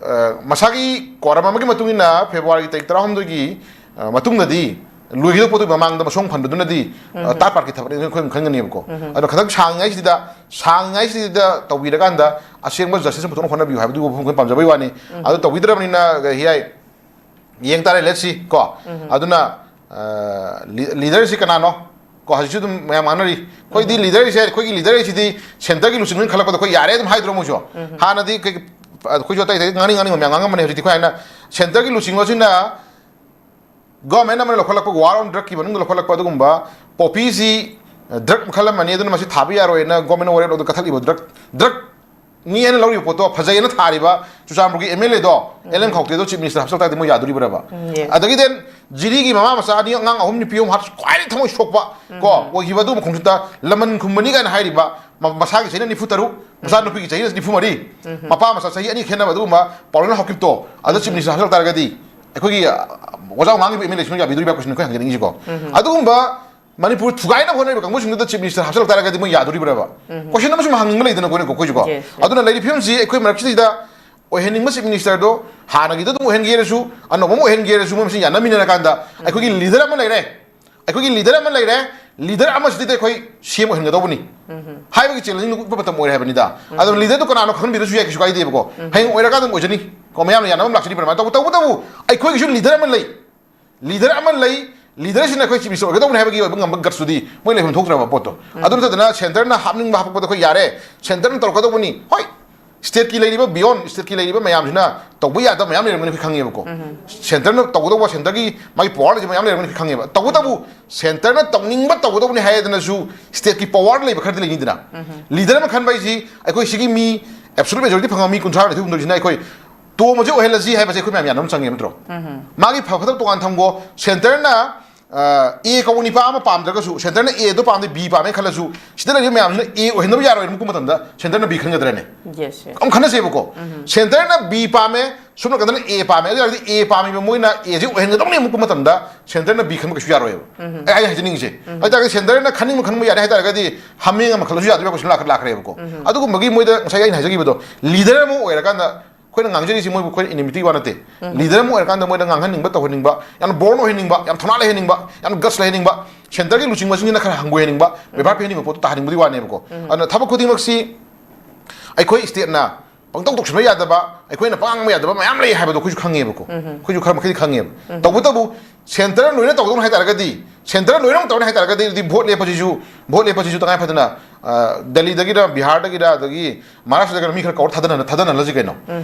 ꯑ, ꯃꯁꯥꯒꯤ ꯀꯣꯔꯝ ꯑꯃꯒꯤ ꯃꯇꯨꯡ ꯏꯟꯅ ꯐꯦꯕ꯭ꯔꯨꯋꯥꯔꯤ ꯇꯥꯔꯤꯛ ꯇꯔꯥꯍꯨꯝꯗꯣꯏꯒꯤ, ꯑ, ꯃꯇꯨꯡꯗꯗꯤ ꯂꯣꯏꯒꯗꯧꯕ ꯄꯣꯠꯇꯨꯒꯤ ꯃꯃꯥꯡꯗ ꯃꯁꯣꯡ ꯐꯟꯕꯗꯨꯅꯗꯤ ꯎꯝ꯫ ꯊꯥꯔꯠ ꯄꯥꯔꯠꯀꯤ ꯊꯕꯛꯅꯤ ꯑꯩꯈꯣꯏ ꯑꯗꯨꯝ ꯈꯟꯒꯅꯦꯕꯀꯣ꯫ ꯎꯝ꯫ ꯑꯗꯣ ꯈꯤꯇꯪ ꯁꯥꯡꯉꯤꯉꯩꯁꯤꯗ ꯁꯥꯡꯉꯤꯉꯩꯁꯤꯗ ꯇꯧꯕꯤꯔꯀꯥꯟꯗ ꯑꯁꯦꯡꯕ ꯖꯁꯇꯤꯁ ꯑꯃ ꯄꯨꯊꯣꯛꯅꯕ ꯍꯣꯠꯅꯕꯤꯌꯨ ꯍꯥꯏꯕꯗꯨ ꯋꯥꯐꯝ ꯑꯩꯈꯣꯏ ꯄꯥꯝꯖꯕꯩ ꯋꯥꯅꯤ꯫ ꯎꯝ꯫ ꯑꯗꯨ ꯇꯧꯕꯤꯗ꯭ꯔꯕꯅꯤꯅ ꯍꯤꯌꯥꯏ ꯌꯦꯡ ꯇꯥꯔꯦ, let's see ꯀꯣ꯫ ꯎꯝ꯫ ꯑꯗꯨꯅ ꯂꯤꯗꯔꯁꯤ ꯀꯅꯥꯅꯣ ꯀꯣ? ꯍꯧꯖꯤꯛꯁꯨ ꯑꯗꯨꯝ ꯃꯌꯥꯝ ꯉꯥꯡꯅꯔꯤ, ꯑꯩꯈꯣꯏꯗꯤ ꯎꯝ꯫ ꯂꯤꯗꯔꯁꯦ, ꯑꯩꯈꯣꯏꯒꯤ ꯂꯤꯗꯔꯁꯤꯗꯤ ꯁꯦꯟꯇꯔꯒꯤ ꯂꯨꯆꯤꯡꯕꯅ ꯈꯜꯂꯛꯄꯗ ꯑꯩꯈꯣꯏ ꯌꯥꯔꯦ ꯑꯗꯨꯝ ꯍꯥꯏꯗ꯭ꯔꯣ ꯃꯣꯏꯁꯨ? ꯎꯝ꯫ ꯍꯥꯟꯅꯗꯤ ꯑꯩꯈꯣꯏꯒꯤ ꯑꯩꯈꯣꯏꯁꯨ ꯑꯇꯩ ꯑꯇꯩ ꯉꯥꯡꯅꯤꯡ ꯉꯥꯡꯅꯤꯡꯕ ꯃꯌꯥꯝ ꯉꯥꯡꯉꯝꯕꯅꯦ꯫ ꯍꯧꯖꯤꯛꯇꯤ ꯑꯩꯈꯣꯏ ꯍꯥꯏꯅ ꯁꯦꯟꯇꯔꯒꯤ ꯂꯨꯆꯤꯡꯕꯁꯤꯅ ꯒꯣꯔꯃꯦꯟ ꯑꯃꯅ ꯂꯧꯈꯠꯂꯛꯄ ꯋꯥꯔ ꯑꯣꯟ ꯗ꯭ꯔꯛꯀꯤ ꯃꯅꯨꯡꯗ ꯂꯧꯈꯠꯂꯛꯄ ꯑꯗꯨꯒꯨꯝꯕ ꯄꯣꯄꯤꯁꯤ ꯗ꯭ꯔꯛ ꯃꯈꯜ ꯑꯃꯅꯤ, ꯑꯗꯨꯅ ꯃꯁꯤ ꯊꯥꯕ ꯌꯥꯔꯣꯏꯅ ꯒꯣꯔꯃꯦꯟꯅ ꯋꯥꯔꯦꯞ ꯂꯧꯗꯨꯅ ꯀꯛꯊꯠꯂꯤꯕ ꯗ꯭ꯔꯛ, ꯗ꯭ꯔꯛ ꯃꯤ ꯑꯅ ꯂꯧꯔꯤꯕ ꯄꯣꯠꯇꯣ ꯐꯖꯩꯅ ꯊꯥꯔꯤꯕ ꯆꯨꯔꯆꯥꯟꯄꯨꯔꯒꯤ ꯑꯦꯝ ꯑꯦꯜ ꯑꯦꯗꯣ ꯑꯦꯜ ꯑꯦꯟ ꯈꯧꯇꯦꯗꯣ ꯆꯤꯞ ꯃꯤꯅꯤꯁꯇꯔ ꯍꯥꯞꯆꯤꯜꯂꯛ ꯇꯥꯔꯗꯤ ꯃꯣꯏ ꯌꯥꯗꯣꯔꯤꯕ꯭ꯔꯕ? ꯎꯝ, yes꯫ ꯑꯗꯒꯤ then ꯖꯤꯔꯤꯒꯤ ꯃꯃꯥ ꯃꯆꯥ ꯑꯅꯤ ꯑꯉꯥꯡ ꯑꯍꯨꯝ ꯅꯨꯄꯤ ꯑꯍꯨꯝ ꯍꯥꯠ ꯈ꯭ꯋꯥꯏꯗꯒꯤ ꯊꯃꯣꯏ ꯁꯣꯛꯄ ꯀꯣ ꯎꯝ꯫ ꯑꯣꯏꯈꯤꯕ ꯑꯗꯨꯒꯨꯝꯕ ꯈꯣꯡꯆꯠꯇ ꯂꯃꯟ ꯈꯨꯝꯕꯅꯤ ꯀꯥꯏꯅ ꯍꯥꯏꯔꯤꯕ ꯃ- ꯃꯁꯥꯒꯤ ꯆꯍꯤꯅ ꯅꯤꯐꯨ ꯇꯔꯨꯛ, ꯃꯆꯥ ꯅꯨꯄꯤꯒꯤ ꯆꯍꯤꯅ ꯅꯤꯐꯨ ꯃꯔꯤ, ꯎꯝ꯫ ꯃꯄꯥ ꯃꯆꯥ ꯆꯍꯤ ꯑꯅꯤ ꯈꯦꯠꯅꯕ ꯑꯗꯨꯒꯨꯝꯕ ꯄꯥꯎꯂꯦꯟ ꯍꯥꯎꯀꯤꯞꯇꯣ ꯑꯗ ꯆꯤꯞ ꯃꯤꯅꯤꯁꯇꯔ ꯍꯥꯞꯆꯤꯜꯂꯛ ꯇꯥꯔꯒꯗꯤ ꯑꯩꯈꯣꯏꯒꯤ ꯑ, ꯑꯣꯖꯥ ꯉꯥꯡꯉꯤꯕ ꯑꯦꯝ ꯑꯦꯜ ꯑꯦꯁꯤꯡꯅ ꯌꯥꯕꯤꯗꯣꯔꯤꯕ question ꯑꯩꯈꯣꯏ ꯍꯪꯖꯅꯤꯡꯉꯤꯁꯤꯀꯣ꯫ ꯎꯝ꯫ ꯑꯗꯨꯒꯨꯝꯕ ꯃꯅꯤꯄꯨꯔ ꯊꯨꯒꯥꯏꯅꯕ ꯍꯣꯠꯅꯔꯤꯕ ꯀꯥꯡꯕꯨꯁꯤꯡꯗꯨꯗ ꯆꯤꯞ ꯃꯤꯅꯤꯁꯇꯔ ꯍꯥꯞꯆꯤꯜꯂꯛ ꯇꯥꯔꯒꯗꯤ ꯃꯣꯏ ꯌꯥꯗꯣꯔꯤꯕ꯭ꯔꯕ? ꯎꯝ꯫ ꯀꯣꯏꯁꯟ ꯑꯃꯁꯨ ꯍꯪꯅꯤꯡꯕ ꯂꯩꯗꯅꯀꯣ ꯑꯩꯈꯣꯏꯁꯨꯀꯣ꯫ Yes, yes꯫ ꯑꯗꯨꯅ ꯂꯩꯔꯤꯕ ꯐꯤꯕꯝꯁꯤ ꯑꯩꯈꯣꯏ ꯃꯔꯛꯁꯤꯗꯩꯗ ꯑꯣꯏꯍꯟꯅꯤꯡꯕ ꯆꯤꯞ ꯃꯤꯅꯤꯁꯇꯔꯗꯣ ꯍꯥꯟꯅꯒꯤꯗꯣ ꯑꯗꯨꯝ ꯑꯣꯏꯍꯟꯒꯦꯔꯁꯨ ꯑꯅꯧꯕ ꯑꯃ ꯑꯣꯏꯍꯟꯒꯦꯔꯁꯨ ꯃꯣꯏ ꯃꯁꯤ ꯌꯥꯅꯃꯤꯟꯅꯔꯀꯥꯟꯗ ꯑꯩꯈꯣꯏꯒꯤ ꯂꯤꯗꯔ ꯑꯃ ꯂꯩꯔꯦ, ꯑꯩꯈꯣꯏꯒꯤ ꯂꯤꯗꯔ ꯑꯃ ꯂꯩꯔꯦ, ꯂꯤꯗꯔ ꯑꯃꯁꯤꯗꯤ ꯑꯩꯈꯣꯏ ꯁꯤ ꯑꯦꯝ ꯑꯣꯏꯍꯟꯒꯗꯧꯕꯅꯤ ꯎꯝ꯫ ꯍꯥꯏꯕꯒꯤ ꯆꯦꯂꯦꯟꯖ ꯎꯠꯄ ꯃꯇꯝ ꯑꯣꯏꯔꯦ ꯍꯥꯏꯕꯅꯤꯗ꯫ ꯎꯝ꯫ ꯑꯗꯨꯅ ꯂꯤꯗꯔꯗꯣ ꯀꯅꯥꯅꯣ ꯈꯪꯍꯟꯕꯤꯔꯁꯨ ꯌꯥꯏ, ꯀꯩꯁꯨ ꯀꯥꯏꯗꯦꯕꯀꯣ꯫ ꯎꯝ꯫ ꯍꯌꯦꯡ ꯑꯣꯏꯔꯀꯥꯟꯗ ꯑꯗꯨꯝ ꯑꯣꯏꯖꯅꯤ ꯀꯣ, ꯃꯌꯥꯝꯅ ꯌꯥꯅꯕ ꯑꯃ ꯂꯥꯛꯆꯅꯤ꯫ ꯑꯗꯨꯃꯥꯏꯅ ꯇꯧꯕ ꯇꯧꯕꯇꯕꯨ ꯑꯩꯈꯣꯏꯒꯤꯁꯨ ꯂꯤꯗꯔ ꯑꯃ ꯂꯩ, ꯂꯤꯗꯔ ꯑꯃ ꯂꯩ, ꯂꯤꯗꯔꯁꯤꯅ ꯑꯩꯈꯣꯏ ꯆꯤꯞ ꯃꯤꯅꯤꯁꯇꯔ ꯑꯣꯏꯒꯗꯧꯕꯅꯤ ꯍꯥꯏꯕꯒꯤ ꯑꯣꯏꯕ ꯉꯝꯕ ꯒꯠꯁꯇꯨꯗꯤ ꯃꯣꯏ ꯂꯩꯐꯝ ꯊꯣꯛꯇ꯭ꯔꯕ ꯄꯣꯠꯇꯣ꯫ ꯎꯝ꯫ ꯑꯗꯨ ꯅꯠꯇꯗꯅ ꯁꯦꯟꯇꯔꯅ ꯍꯥꯞꯅꯤꯡꯕ ꯍꯥꯞꯄꯛꯄꯗ ꯑꯩꯈꯣꯏ ꯌꯥꯔꯦ, ꯁꯦꯟꯇꯔꯅ ꯇꯧꯔꯛꯀꯗꯧꯕꯅꯤ꯫ ꯍꯣꯏ, ꯁ꯭ꯇꯦꯠꯀꯤ ꯂꯩꯔꯤꯕ, beyond ꯁ꯭ꯇꯦꯠꯀꯤ ꯂꯩꯔꯤꯕ ꯃꯌꯥꯝꯁꯤꯅ ꯇꯧꯕ ꯌꯥꯗꯕ ꯃꯌꯥꯝ ꯂꯩꯔꯝꯒꯅꯤ ꯑꯩꯈꯣꯏ ꯈꯪꯉꯦꯕꯀꯣ꯫ ꯎꯝ꯫ ꯁꯦꯟꯇꯔꯅ ꯇꯧꯒꯗꯧꯕ, ꯁꯦꯟꯇꯔꯒꯤ ꯃꯥꯒꯤ ꯄꯋꯥꯔ ꯂꯩꯖꯕ ꯃꯌꯥꯝ ꯂꯩꯔꯝꯒꯅꯤ ꯑꯩꯈꯣꯏ ꯈꯪꯉꯦꯕ꯫ ꯇꯧꯕꯇꯕꯨ ꯁꯦꯟꯇꯔꯅ ꯇꯧꯅꯤꯡꯕ ꯇꯧꯒꯗꯧꯕꯅꯤ ꯍꯥꯏꯗꯅꯁꯨ ꯁ꯭ꯇꯦꯠꯀꯤ ꯄꯋꯥꯔ ꯂꯩꯕ ꯈꯔꯗꯤ ꯂꯩꯅꯤꯗꯅ꯫ ꯎꯝ꯫ ꯂꯤꯗꯔ ꯑꯃ ꯈꯟꯕ ꯍꯥꯏꯁꯤ ꯑꯩꯈꯣꯏ ꯁꯤꯒꯤ ꯃꯤ ꯑꯦꯕꯁꯣꯂꯨꯠ ꯃꯦꯖꯣꯔꯤꯇꯤ ꯐꯪꯕ ꯃꯤ ꯀꯨꯟꯊ꯭ꯔꯥ ꯅꯤꯐꯨ ꯍꯨꯝꯗꯣꯏꯁꯤꯅ ꯑꯩꯈꯣꯏ ꯇꯣꯝꯕꯁꯦ ꯑꯣꯏꯍꯜꯂꯁꯤ ꯍꯥꯏꯕꯁꯦ ꯑꯩꯈꯣꯏ ꯃꯌꯥꯝ ꯌꯥꯅꯕ ꯆꯪꯉꯦꯕ ꯅꯠꯇ꯭ꯔꯣ? ꯎꯝ꯫ ꯃꯥꯒꯤ ꯐꯕ ꯐꯠꯇꯕ ꯇꯣꯉꯥꯟ ꯊꯝꯈꯣ꯫ ꯁꯦꯟꯇꯔꯅ ꯑꯦ ꯀꯧꯕ ꯅꯤꯄꯥ ꯑꯃ ꯄꯥꯝꯗ꯭ꯔꯒꯁꯨ, ꯁꯦꯟꯇꯔꯅ ꯑꯦꯗꯣ ꯄꯥꯝꯗꯦ, ꯕꯤ ꯄꯥꯝꯃꯦ ꯈꯜꯂꯁꯨ, ꯁꯤꯗ ꯂꯩꯔꯤꯕ ꯃꯌꯥꯝꯁꯤꯅ ꯑꯦ ꯑꯣꯏꯍꯟꯗꯕ ꯌꯥꯔꯣꯏꯅ ꯃꯨꯛꯄ ꯃꯇꯝꯗ ꯁꯦꯟꯇꯔꯅ ꯕꯤ ꯈꯟꯒꯗ꯭ꯔꯅꯦ? Yes, yes꯫ ꯑꯃꯨꯛ ꯈꯟꯅꯁꯦꯕꯀꯣ꯫ ꯎꯝ꯫ ꯁꯦꯟꯇꯔꯅ ꯕꯤ ꯄꯥꯝꯃꯦ, ꯁꯣꯝ ꯅꯥꯀꯟꯗꯅ ꯑꯦ ꯄꯥꯝꯃꯦ, ꯑꯗꯨ ꯑꯣꯏꯔꯒꯗꯤ ꯑꯦ ꯄꯥꯝꯃꯤꯕ ꯃꯣꯏꯅ ꯑꯦꯁꯦ ꯑꯣꯏꯍꯟꯒꯗꯧꯅꯦ ꯃꯨꯛꯄ ꯃꯇꯝꯗ ꯁꯦꯟꯇꯔꯅ ꯕꯤ ꯈꯟꯕ ꯀꯩꯁꯨ ꯌꯥꯔꯣꯏꯕ꯫ ꯎꯝ꯫ ꯑꯩ ꯑꯩ ꯍꯥꯏꯖꯅꯤꯡꯉꯤꯁꯦ꯫ ꯎꯝ꯫ ꯑꯗꯨ ꯇꯥꯔꯒꯗꯤ ꯁꯦꯟꯇꯔꯅ ꯈꯟꯅꯤꯡꯕ ꯈꯟꯕ ꯌꯥꯔꯦ ꯍꯥꯏ ꯇꯥꯔꯒꯗꯤ ꯍꯥꯃꯦꯡ ꯑꯃ ꯈꯜꯂꯁꯨ ꯌꯥꯗꯣꯏꯕ ꯀꯣꯏꯁꯟ ꯂꯥꯛꯈ꯭ꯔꯦꯕꯀꯣ꯫ ꯎꯝ꯫ ꯑꯗꯨꯒꯨꯝꯕꯒꯤ ꯃꯣꯏꯗ ꯉꯁꯥꯏ ꯑꯩꯅ ꯍꯥꯏꯖꯈꯤꯕꯗꯣ, ꯂꯤꯗꯔ ꯑꯃ ꯑꯣꯏꯔꯀꯥꯟꯗ ꯑꯩꯈꯣꯏꯅ ꯉꯥꯡꯖꯔꯤꯁꯤ ꯃꯣꯏꯕꯨ ꯑꯩꯈꯣꯏꯅ ꯏꯅꯤꯃꯤꯇꯤ ꯋꯥ ꯅꯠꯇꯦ꯫ ꯂꯤꯗꯔ ꯑꯃ ꯑꯣꯏꯔꯀꯥꯟꯗ ꯃꯣꯏꯗ ꯉꯥꯡꯍꯟꯅꯤꯡꯕ, ꯇꯧꯍꯟꯅꯤꯡꯕ, ꯌꯥꯝꯅ ꯕꯣꯜꯗ ꯑꯣꯏꯍꯟꯅꯤꯡꯕ, ꯌꯥꯝ ꯊꯧꯅꯥ ꯂꯩꯍꯟꯅꯤꯡꯕ, ꯌꯥꯝ ꯒꯠꯁ ꯂꯩꯍꯟꯅꯤꯡꯕ, ꯁꯦꯟꯇꯔꯒꯤ ꯂꯨꯆꯤꯡꯕꯁꯤꯡꯁꯤꯅ ꯈꯔ ꯍꯪꯒꯣꯏꯍꯟꯅꯤꯡꯕ, ꯕꯦꯕꯥꯔ ꯄꯤꯍꯟꯅꯤꯡꯕ ꯄꯣꯠꯇꯣ ꯇꯥꯍꯟꯅꯤꯡꯕꯗꯤ ꯋꯥꯅꯦꯕꯀꯣ꯫ ꯑꯗꯨꯅ ꯊꯕꯛ ꯈꯨꯗꯤꯡꯃꯛꯁꯤ ꯑꯩꯈꯣꯏ ꯁ꯭ꯇꯦꯠꯅ ꯄꯪꯇꯧ ꯇꯧꯁꯤꯟꯕ ꯌꯥꯗꯕ, ꯑꯩꯈꯣꯏꯅ ꯄꯉꯥꯡꯕ ꯌꯥꯗꯕ ꯃꯌꯥꯝ ꯂꯩ ꯍꯥꯏꯕꯗꯣ ꯑꯩꯈꯣꯏꯁꯨ ꯈꯪꯉꯦꯕꯀꯣ꯫ ꯑꯩꯈꯣꯏꯁꯨ ꯈꯔ ꯃꯈꯩꯗꯤ ꯈꯪꯉꯦꯕ꯫ ꯇꯧꯕꯇꯕꯨ ꯁꯦꯟꯇꯔ ꯂꯣꯏꯅ ꯇꯧꯗꯧꯅꯤ ꯍꯥꯏꯇꯥꯔꯒꯗꯤ, ꯁꯦꯟꯇꯔ ꯂꯣꯏꯅꯃꯛ ꯇꯧꯅꯤ ꯍꯥꯏꯇꯥꯔꯒꯗꯤ, ꯑꯗꯨꯗꯤ ꯚꯣꯠ ꯂꯦꯞꯄꯁꯤꯁꯨ, ꯚꯣꯠ ꯂꯦꯞꯄꯁꯤꯁꯨ ꯇꯉꯥꯏ ꯐꯗꯅ, ꯑ, ꯗꯦꯜꯂꯤꯗꯒꯤꯔ, ꯕꯤꯍꯥꯔꯗꯒꯤꯔ, ꯑꯗꯒꯤ ꯃꯍꯥꯔꯥꯁꯇ꯭ꯔꯗꯒꯤꯔ ꯃꯤ ꯈꯔ ꯀꯧꯔ ꯊꯥꯗꯅ-, ꯊꯥꯗꯅꯍꯜꯂꯁꯤ ꯀꯩꯅꯣ꯫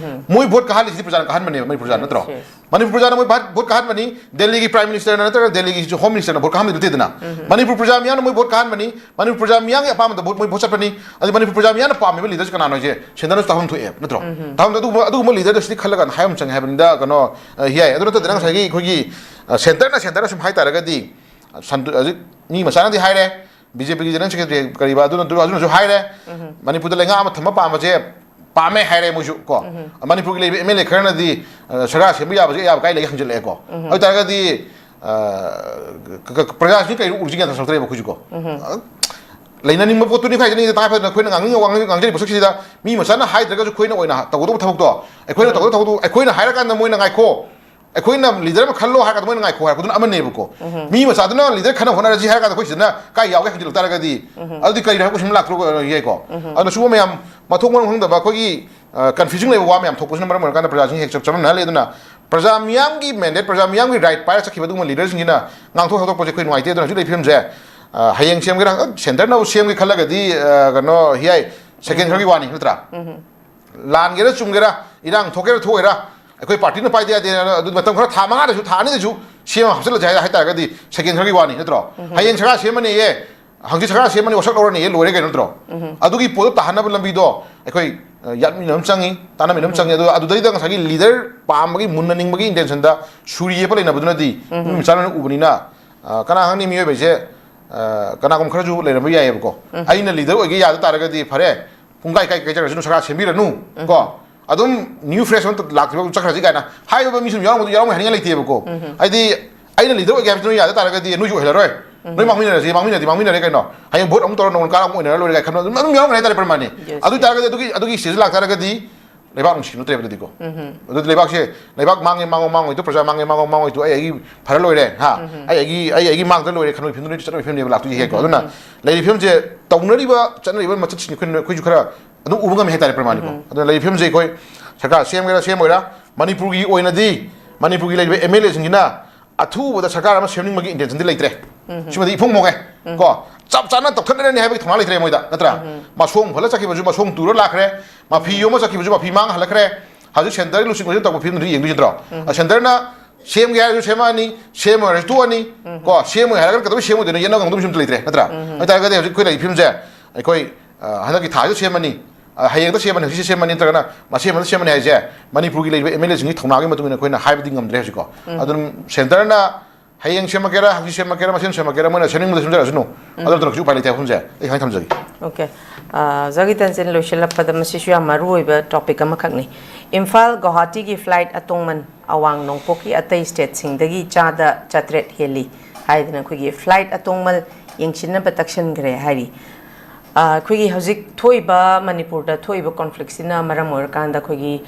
ꯃꯣꯏ ꯚꯣꯠ ꯀꯥꯍꯜꯂꯤꯁꯤꯗꯤ ꯄ꯭ꯔꯖꯥꯅ ꯀꯥꯍꯟꯕꯅꯦꯕ, ꯃꯅꯤꯄꯨꯔ ꯄ꯭ꯔꯖꯥ ꯅꯠꯇ꯭ꯔꯣ? Yes, yes. ꯃꯅꯤꯄꯨꯔ ꯄ꯭ꯔꯖꯥꯅ ꯃꯣꯏ ꯚꯥꯠ-, ꯚꯣꯠ ꯀꯥꯍꯟꯕꯅꯤ, ꯗꯦꯜꯂꯤꯒꯤ Prime Minister ꯅ ꯅꯠꯇ꯭ꯔꯒ ꯗꯦꯜꯂꯤꯒꯤ Home Minister ꯅ ꯚꯣꯠ ꯀꯥꯍꯟꯕꯗꯤ ꯅꯠꯇꯦꯗꯅ꯫ ꯃꯅꯤꯄꯨꯔ ꯄ꯭ꯔꯖꯥ ꯃꯤꯌꯥꯝꯅ ꯃꯣꯏ ꯚꯣꯠ ꯀꯥꯍꯟꯕꯅꯤ, ꯃꯅꯤꯄꯨꯔ ꯄ꯭ꯔꯖꯥ ꯃꯤꯌꯥꯝꯒꯤ ꯑꯄꯥꯝꯕꯗ ꯚꯣꯠ, ꯃꯣꯏ ꯚꯣꯠ ꯆꯠꯄꯅꯤ꯫ ꯑꯗꯨ ꯃꯅꯤꯄꯨꯔ ꯄ꯭ꯔꯖꯥ ꯃꯤꯌꯥꯝꯅ ꯄꯥꯝꯃꯤꯕ ꯂꯤꯗꯔꯁꯤ ꯀꯅꯥꯅꯣ ꯍꯥꯏꯁꯦ ꯁꯦꯟꯇꯔꯅꯁꯨ ꯇꯥꯐꯝ ꯊꯣꯛꯑꯦꯕ, ꯅꯠꯇ꯭ꯔꯣ? ꯇꯥꯐꯝ, ꯑꯗꯨꯒꯨꯝꯕ, ꯑꯗꯨꯒꯨꯝꯕ ꯂꯤꯗꯔꯗ ꯁꯤꯗꯤ ꯈꯜꯂꯒ ꯍꯥꯏꯕ ꯑꯃ ꯆꯪꯉꯦ ꯍꯥꯏꯕꯅꯤꯗ, ꯀꯩꯅꯣ, ꯑ, ꯌꯥꯏ꯫ ꯑꯗꯨ ꯅꯠꯇꯗꯅ ꯉꯁꯥꯏꯒꯤ ꯑꯩꯈꯣꯏꯒꯤ, ꯑ, ꯁꯦꯟꯇꯔꯅ, ꯁꯦꯟꯇꯔꯅ ꯁꯨꯝ ꯍꯥꯏꯇꯥꯔꯒꯗꯤ, ꯑ, ꯁꯟꯗꯨ-, ꯍꯧꯖꯤꯛ ꯃꯤ ꯃꯆꯥꯅꯗꯤ ꯍꯥꯏꯔꯦ, ꯕꯤ ꯖꯦ ꯄꯤꯒꯤ General Secretary ꯀꯔꯤꯕ, ꯑꯗꯨꯅ, ꯑꯗꯨꯅꯁꯨ ꯍꯥꯏꯔꯦ, ꯃꯅꯤꯄꯨꯔꯗ ꯂꯩꯉꯥꯛ ꯑꯃ ꯊꯝꯕ ꯄꯥꯝꯕꯁꯦ ꯄꯥꯝꯃꯦ ꯍꯥꯏꯔꯦ ꯃꯣꯏꯁꯨ ꯀꯣ꯫ ꯃꯅꯤꯄꯨꯔꯒꯤ ꯂꯩꯔꯤꯕ ꯑꯦꯝ ꯑꯦꯜ ꯑꯦ ꯈꯔꯅꯗꯤ, ꯑ, ꯁꯔꯀꯥꯔ ꯁꯦꯝꯕ ꯌꯥꯕꯁꯦ ꯑꯌꯥꯕ ꯀꯥꯏ ꯂꯩꯒꯦ ꯍꯪꯖꯤꯜꯂꯛꯑꯦꯀꯣ꯫ ꯑꯗꯨ ꯑꯣꯏꯇꯥꯔꯒꯗꯤ, ꯑ, ꯀ-, ꯀ-, ꯄ꯭ꯔꯖꯥꯁꯤꯡ ꯀꯩ ꯎꯔꯤꯁꯤ ꯒ꯭ꯌꯥꯟ ꯇꯥꯁꯜꯂꯛꯇ꯭ꯔꯦꯕ ꯑꯩꯈꯣꯏꯁꯨ ꯀꯣ꯫ ꯑ, ꯂꯩꯅꯅꯤꯡꯕ ꯄꯣꯠꯇꯨꯅꯤ ꯈꯥꯏꯗꯅꯤ ꯇꯉꯥꯏ ꯐꯗꯅ ꯑꯩꯈꯣꯏꯅ ꯉꯥꯡꯅꯤꯡ-, ꯉꯥꯡꯅꯤꯡ-, ꯉꯥꯡꯖꯔꯤꯕ ꯄꯣꯠꯁꯛꯁꯤꯗ ꯃꯤ ꯃꯆꯥꯅ ꯍꯥꯏꯗ꯭ꯔꯒꯁꯨ ꯑꯩꯈꯣꯏꯅ ꯑꯣꯏꯅ ꯇꯧꯒꯗꯧꯕ ꯊꯕꯛꯇꯣ, ꯑꯩꯈꯣꯏꯅ ꯇꯧꯒꯗꯧꯕ ꯊꯕꯛꯇꯣ, ꯑꯩꯈꯣꯏꯅ ꯍꯥꯏꯔꯀꯥꯟꯗ ꯃꯣꯏꯅ ꯉꯥꯏꯈꯣ, ꯑꯩꯈꯣꯏꯅ ꯂꯤꯗꯔ ꯑꯃ ꯈꯜꯂꯣ ꯍꯥꯏꯔꯒ ꯃꯣꯏꯅ ꯉꯥꯏꯈꯣ ꯍꯥꯏꯔꯛꯄꯗꯨꯅ ꯑꯃꯅꯦꯕꯀꯣ꯫ ꯃꯤ ꯃꯆꯥꯗꯨꯅ ꯂꯤꯗꯔ ꯈꯟꯅ ꯍꯣꯠꯅꯔꯁꯤ ꯍꯥꯏꯔꯀꯥꯟꯗ ꯑꯩꯈꯣꯏ ꯁꯤꯗꯅ ꯀꯥꯏ ꯌꯥꯎꯒꯦ ꯍꯪꯖꯤꯜꯂꯛ ꯇꯥꯔꯒꯗꯤ, ꯑꯗꯨꯗꯤ ꯀꯔꯤꯅꯣ ꯍꯥꯏꯕ ꯀꯣꯏꯁꯟ ꯂꯥꯛꯇ꯭ꯔꯣ ꯌꯥꯏꯀꯣ꯫ ꯑꯗꯨꯅ ꯁꯤꯒꯨꯝꯕ ꯃꯌꯥꯝ ꯃꯊꯣꯡ ꯃꯔꯝ ꯈꯪꯗꯕ ꯑꯩꯈꯣꯏꯒꯤ, ꯑ, confusing ꯂꯩꯕ ꯋꯥ ꯃꯌꯥꯝ ꯊꯣꯛꯄꯁꯤꯅ ꯃꯔꯝ ꯑꯣꯏꯔꯀꯥꯟꯗ ꯄ꯭ꯔꯖꯥꯁꯤꯡ ꯍꯦꯛ ꯆꯞ ꯆꯞꯅꯍꯜꯂꯤ꯫ ꯑꯗꯨꯅ ꯄ꯭ꯔꯖꯥ ꯃꯤꯌꯥꯝꯒꯤ mandate, ꯄ꯭ꯔꯖꯥ ꯃꯤꯌꯥꯝꯒꯤ right ꯄꯥꯏꯔ ꯆꯠꯈꯤꯕ ꯑꯗꯨꯒꯨꯝꯕ ꯂꯤꯗꯔꯁꯤꯡꯁꯤꯅ ꯉꯥꯡꯊꯣꯛ ꯁꯛꯇꯣꯛꯄꯁꯦ ꯑꯩꯈꯣꯏ ꯅꯨꯡꯉꯥꯏꯇꯦ꯫ ꯑꯗꯨꯅ ꯍꯧꯖꯤꯛ ꯂꯩ ꯐꯤꯕꯝꯁꯦ, ꯑ, ꯍꯌꯦꯡ ꯁꯦꯝꯒꯦꯔꯥ, ꯁꯦꯟꯇꯔꯅ ꯁꯦꯝꯒꯦ ꯈꯜꯂꯒꯗꯤ, ꯑ, ꯀꯩꯅꯣ, ꯌꯥꯏ, ꯁꯦꯀꯦꯟ ꯈꯔꯒꯤ ꯋꯥꯅꯤ, ꯅꯠꯇ꯭ꯔꯥ? ꯂꯥꯟꯒꯦꯔꯥ ꯆꯨꯝꯒꯦꯔꯥ, ꯏꯔꯥꯡ ꯊꯣꯛꯀꯦꯔꯥ ꯊꯣꯛꯑꯣꯏꯔꯥ, ꯑꯩꯈꯣꯏ ꯄꯥꯔꯇꯤꯅ ꯄꯥꯏꯗ ꯌꯥꯗꯦ꯫ ꯑꯗꯨ ꯃꯇꯝ ꯈꯔ, ꯊꯥ ꯃꯉꯥꯗꯁꯨ, ꯊꯥ ꯑꯅꯤꯗꯁꯨ ꯁꯤ ꯑꯃ ꯍꯥꯞꯆꯤꯜꯂꯁꯦ ꯍꯥꯏ, ꯍꯥꯏꯇꯥꯔꯒꯗꯤ ꯁꯦꯀꯦꯟ ꯈꯔꯒꯤ ꯋꯥꯅꯤ, ꯅꯠꯇ꯭ꯔꯣ? ꯍꯌꯦꯡ ꯁꯔꯀꯥꯔ ꯁꯦꯝꯃꯅꯤꯌꯦ, ꯍꯪꯆꯤꯠ ꯁꯔꯀꯥꯔ ꯁꯦꯝꯃꯅꯤ, ꯋꯥꯁꯛ ꯂꯧꯔꯅꯤꯌꯦ, ꯂꯣꯏꯔꯦ ꯀꯩꯅꯣ, ꯅꯠꯇ꯭ꯔꯣ? ꯑꯗꯨꯒꯤ ꯄꯣꯠꯇꯣ ꯇꯥꯍꯟꯅꯕ ꯂꯝꯕꯤꯗꯣ ꯑꯩꯈꯣꯏ, ꯑ, ꯌꯥꯠꯃꯤꯟꯅꯕ ꯑꯃ ꯆꯪꯉꯤ, ꯇꯥꯟꯅꯃꯤꯟꯅꯕ ꯑꯃ ꯆꯪꯉꯤ꯫ ꯑꯗꯣ ꯑꯗꯨꯗꯩꯗ ꯉꯁꯥꯏꯒꯤ ꯂꯤꯗꯔ ꯄꯥꯝꯕꯒꯤ, ꯃꯨꯟꯅ ꯅꯤꯡꯕꯒꯤ intentionꯗ ꯁꯨꯔꯤ ꯌꯦꯠꯄ ꯂꯩꯅꯕꯗꯨꯅꯗꯤ ꯃꯤ ꯃꯆꯥꯅ ꯎꯕꯅꯤꯅ, ꯑ, ꯀꯅꯥ ꯈꯪꯅꯤ, ꯃꯤꯑꯣꯏꯕꯁꯦ, ꯑ, ꯀꯅꯥꯒꯨꯝꯕ ꯈꯔꯁꯨ ꯂꯩꯔꯝꯕ ꯌꯥꯏꯑꯕꯀꯣ꯫ ꯑꯩꯅ ꯂꯤꯗꯔ ꯑꯣꯏꯒꯦ ꯌꯥꯗ ꯇꯥꯔꯒꯗꯤ ꯐꯔꯦ, ꯄꯨꯡꯀꯥꯏ ꯀꯥꯏ ꯀꯩ ꯆꯠꯈ꯭ꯔꯁꯅꯨ, ꯁꯔꯀꯥꯔ ꯁꯦꯝꯕꯤꯔꯅꯨ, ꯀꯣ꯫ ꯑꯗꯨꯝ new fresh ꯑꯃ ꯂꯥꯛꯇ꯭ꯔꯤꯕ ꯆꯠꯈ꯭ꯔꯁꯤ ꯀꯥꯏꯅ ꯍꯥꯏꯕ ꯃꯤꯁꯨ ꯌꯥꯎꯔꯝꯒꯗꯤ ꯌꯥꯎꯔꯝꯒꯅꯤ ꯍꯥꯏꯅꯤꯡꯉꯥꯏ ꯂꯩꯇꯦꯕꯀꯣ꯫ ꯍꯥꯏꯗꯤ ꯑꯩꯅ ꯂꯤꯗꯔ ꯑꯣꯏꯒꯦ ꯍꯥꯏꯕꯁꯤ ꯅꯣꯏ ꯌꯥꯗ ꯇꯥꯔꯒꯗꯤ ꯅꯣꯏꯁꯨ ꯑꯣꯏꯍꯜꯂꯔꯣꯏ꯫ ꯅꯣꯏ ꯃꯥꯡꯃꯤꯟꯅꯔꯁꯤ, ꯃꯥꯡꯃꯤꯟꯅꯔꯗꯤ ꯃꯥꯡꯃꯤꯟꯅꯔꯦ ꯀꯩꯅꯣ꯫ ꯍꯌꯦꯡ ꯚꯣꯠ ꯑꯃꯨꯛ ꯇꯧꯔ ꯅꯣꯡ ꯀꯥꯔ ꯑꯃꯨꯛ ꯑꯣꯏꯅꯔ ꯂꯣꯏꯔꯦ ꯀꯥꯏ ꯈꯟꯕ ꯑꯗꯨꯝ, ꯑꯗꯨꯝ ꯌꯥꯎꯔꯝꯒꯅꯤ ꯍꯥꯏꯇꯥꯔꯦ ꯄ꯭ꯔꯃꯥꯅꯤ꯫ Yes, ꯑꯗꯨ yes. ꯑꯣꯏꯇꯥꯔꯒꯗꯤ ꯑꯗꯨꯒꯤ, ꯑꯗꯨꯒꯤ stage ꯂꯥꯛꯇꯥꯔꯒꯗꯤ ꯂꯩꯕꯥꯛ ꯅꯨꯡꯁꯤꯕ ꯅꯠꯇ꯭ꯔꯦꯕ ꯑꯗꯨꯗꯤꯀꯣ꯫ ꯑꯗꯨꯗꯤ ꯂꯩꯕꯥꯛꯁꯦ, ꯂꯩꯕꯥꯛ ꯃꯥꯡꯉꯦ ꯃꯥꯡꯉꯣ ꯃꯥꯡꯉꯣꯏꯗꯣ, ꯄ꯭ꯔꯖꯥ ꯃꯥꯡꯉꯦ ꯃꯥꯡꯉꯣ ꯃꯥꯡꯉꯣꯏꯗꯣ, ꯑꯩ ꯑꯩꯒꯤ ꯐꯔ ꯂꯣꯏꯔꯦ, ꯍꯥ, ꯑꯩ ꯑꯩꯒꯤ ꯑꯩ ꯑꯩꯒꯤ ꯃꯥꯡꯗ ꯂꯣꯏꯔꯦ ꯈꯟꯕꯒꯤ ꯐꯤꯕꯝꯗ ꯂꯣꯏ ꯆꯠꯅꯕꯒꯤ ꯐꯤꯕꯝꯅꯦꯕ ꯂꯥꯛꯇꯣꯏꯁꯦ ꯍꯦꯛꯀꯣ꯫ ꯑꯗꯨꯅ ꯂꯩꯔꯤꯕ ꯐꯤꯕꯝꯁꯦ, ꯇꯧꯅꯔꯤꯕ ꯆꯠꯅꯔꯤꯕ ꯃꯆꯠꯁꯤꯡ ꯑꯩꯈꯣꯏꯅ, ꯑꯩꯈꯣꯏꯁꯨ ꯈꯔ ꯑꯗꯨꯝ ꯎꯕ ꯉꯝꯃꯦ ꯍꯥꯏꯇꯥꯔꯦ ꯄ꯭ꯔꯃꯥꯅꯤꯀꯣ꯫ ꯑꯗꯨꯅ ꯂꯩꯔꯤꯕ ꯐꯤꯕꯝꯁꯦ ꯑꯩꯈꯣꯏ ꯁꯔꯀꯥꯔ ꯁꯦꯝꯒꯦꯔꯥ ꯁꯦꯝꯃꯣꯏꯔꯥ, ꯃꯅꯤꯄꯨꯔꯒꯤ ꯑꯣꯏꯅꯗꯤ ꯃꯅꯤꯄꯨꯔꯒꯤ ꯂꯩꯔꯤꯕ ꯑꯦꯝ ꯑꯦꯜ ꯑꯦꯁꯤꯡꯁꯤꯅ ꯑꯊꯨꯕꯗ ꯁꯔꯀꯥꯔ ꯑꯃ ꯁꯦꯝꯅꯤꯡꯕꯒꯤ ꯏꯟꯇꯦꯟꯁꯟꯗꯤ ꯂꯩꯇ꯭ꯔꯦ꯫ ꯁꯤꯃꯗꯤ ꯏꯐꯣꯡ ꯐꯣꯡꯉꯦ꯫ ꯀꯣ, ꯆꯞ ꯆꯥꯅ ꯇꯧꯊꯠꯅꯔꯅꯤ ꯍꯥꯏꯕꯒꯤ ꯊꯧꯅꯥ ꯂꯩꯇ꯭ꯔꯦ ꯃꯣꯏꯗ, ꯅꯠꯇ꯭ꯔꯥ? ꯃꯁꯣꯡ ꯍꯣꯜꯂ ꯆꯠꯈꯤꯕꯁꯨ ꯃꯁꯣꯡ ꯇꯨꯔ ꯂꯥꯛꯈ꯭ꯔꯦ, ꯃꯐꯤ ꯌꯣꯝꯃ ꯆꯠꯈꯤꯕꯁꯨ ꯃꯐꯤ ꯃꯥꯡ ꯍꯜꯂꯛꯈ꯭ꯔꯦ꯫ ꯍꯧꯖꯤꯛ ꯁꯦꯟꯇꯔꯒꯤ ꯂꯨꯆꯤꯡ ꯂꯣꯏꯁꯤꯟ ꯇꯧꯕ ꯐꯤꯕꯝꯗꯨꯗꯤ ꯌꯦꯡꯗꯣꯏꯁꯤ ꯅꯠꯇ꯭ꯔꯣ? ꯁꯦꯟꯇꯔꯅ ꯁꯦꯝꯒꯦ ꯍꯥꯏꯔꯁꯨ ꯁꯦꯝꯃꯛꯑꯅꯤ, ꯁꯦꯝꯃꯣꯏ ꯍꯥꯏꯔꯁꯨ ꯇꯣꯛꯑꯅꯤ꯫ ꯀꯣ, ꯁꯦꯝꯃꯣꯏ ꯍꯥꯏꯔꯒꯅ ꯀꯩꯗꯧꯕꯩ ꯁꯦꯝꯃꯣꯏꯗꯣꯏꯅꯣ? ꯌꯦꯠꯅ ꯉꯝꯗꯕꯁꯨ ꯑꯝꯇ ꯂꯩꯇ꯭ꯔꯦ, ꯅꯠꯇ꯭ꯔꯥ? ꯑꯗꯨ ꯇꯥꯔꯒꯗꯤ ꯍꯧꯖꯤꯛ ꯑꯩꯈꯣꯏ ꯂꯩꯔꯤꯕ ꯐꯤꯕꯝꯁꯦ, ꯑꯩꯈꯣꯏ, ꯑ, ꯍꯟꯗꯛꯀꯤ ꯊꯥꯁꯤꯗ ꯁꯦꯝꯃꯅꯤ, ꯑ, ꯍꯌꯦꯡꯗ ꯁꯦꯝꯃꯅꯤ, ꯍꯪꯆꯤꯠꯁꯦ ꯁꯦꯝꯃꯅꯤ, ꯅꯠꯇ꯭ꯔꯒꯅ ꯃꯁꯦꯝ ꯑꯃꯗ ꯁꯦꯝꯃꯅꯤ ꯍꯥꯏꯁꯦ ꯃꯅꯤꯄꯨꯔꯒꯤ ꯂꯩꯔꯤꯕ ꯑꯦꯝ ꯑꯦꯜ ꯑꯦꯁꯤꯡꯒꯤ ꯊꯧꯅꯥꯒꯤ ꯃꯇꯨꯡ ꯏꯟꯅ ꯑꯩꯈꯣꯏꯅ ꯍꯥꯏꯕꯗꯤ ꯉꯝꯗ꯭ꯔꯦ ꯍꯧꯖꯤꯛꯀꯣ꯫ ꯑꯗꯨꯝ ꯁꯦꯟꯇꯔꯅ ꯍꯌꯦꯡ ꯁꯦꯝꯃꯛꯀꯦꯔꯥ, ꯍꯪꯆꯤꯠ ꯁꯦꯝꯃꯛꯀꯦꯔꯥ, ꯃꯁꯦꯝ ꯁꯦꯝꯃꯛꯀꯦꯔꯥ, ꯃꯣꯏꯅ ꯁꯦꯝꯅꯤꯡꯕꯗ ꯁꯦꯝꯖꯔꯁꯅꯨ꯫ ꯑꯗꯨ ꯅꯠꯇꯅ ꯀꯩꯁꯨ ꯎꯄꯥꯏ ꯂꯩꯇꯦ ꯍꯥꯏꯕ ꯋꯥꯐꯝꯁꯦ ꯑꯩ ꯁꯨꯃꯥꯏꯅ ꯊꯝꯖꯒꯦ꯫ ꯑꯣꯀꯦ꯫ ꯑ, ꯖꯒꯤꯇꯟꯁꯤꯅ ꯂꯣꯏꯁꯤꯜꯂꯛꯄꯗ ꯃꯁꯤꯁꯨ ꯌꯥꯝ ꯃꯔꯨ ꯑꯣꯏꯕ ꯇꯣꯄꯤꯛ ꯑꯃꯈꯛꯅꯤ꯫ ꯏꯝꯐꯥꯜ ꯒꯧꯍꯥꯇꯤꯒꯤ ꯐ꯭ꯂꯥꯏꯠ ꯑꯇꯣꯡꯃꯟ ꯑꯋꯥꯡ ꯅꯣꯡꯄꯣꯛꯀꯤ ꯑꯇꯩ ꯁ꯭ꯇꯦꯠꯁꯤꯡꯗꯒꯤ ꯆꯥꯗ ꯆꯥꯇ꯭ꯔꯦꯠ ꯍꯦꯜꯂꯤ ꯍꯥꯏꯗꯅ ꯑꯩꯈꯣꯏꯒꯤ ꯐ꯭ꯂꯥꯏꯠ ꯑꯇꯣꯡꯃꯜ ꯌꯦꯡꯁꯤꯟꯅꯕ ꯇꯛꯁꯟꯈ꯭ꯔꯦ ꯍꯥꯏꯔꯤ꯫ ꯑ, ꯑꯩꯈꯣꯏꯒꯤ ꯍꯧꯖꯤꯛ ꯊꯣꯛꯏꯕ, ꯃꯅꯤꯄꯨꯔꯗ ꯊꯣꯛꯏꯕ ꯀꯣꯟꯐ꯭ꯂꯤꯛꯁꯤꯅ ꯃꯔꯝ ꯑꯣꯏꯔꯀꯥꯟꯗ ꯑꯩꯈꯣꯏꯒꯤ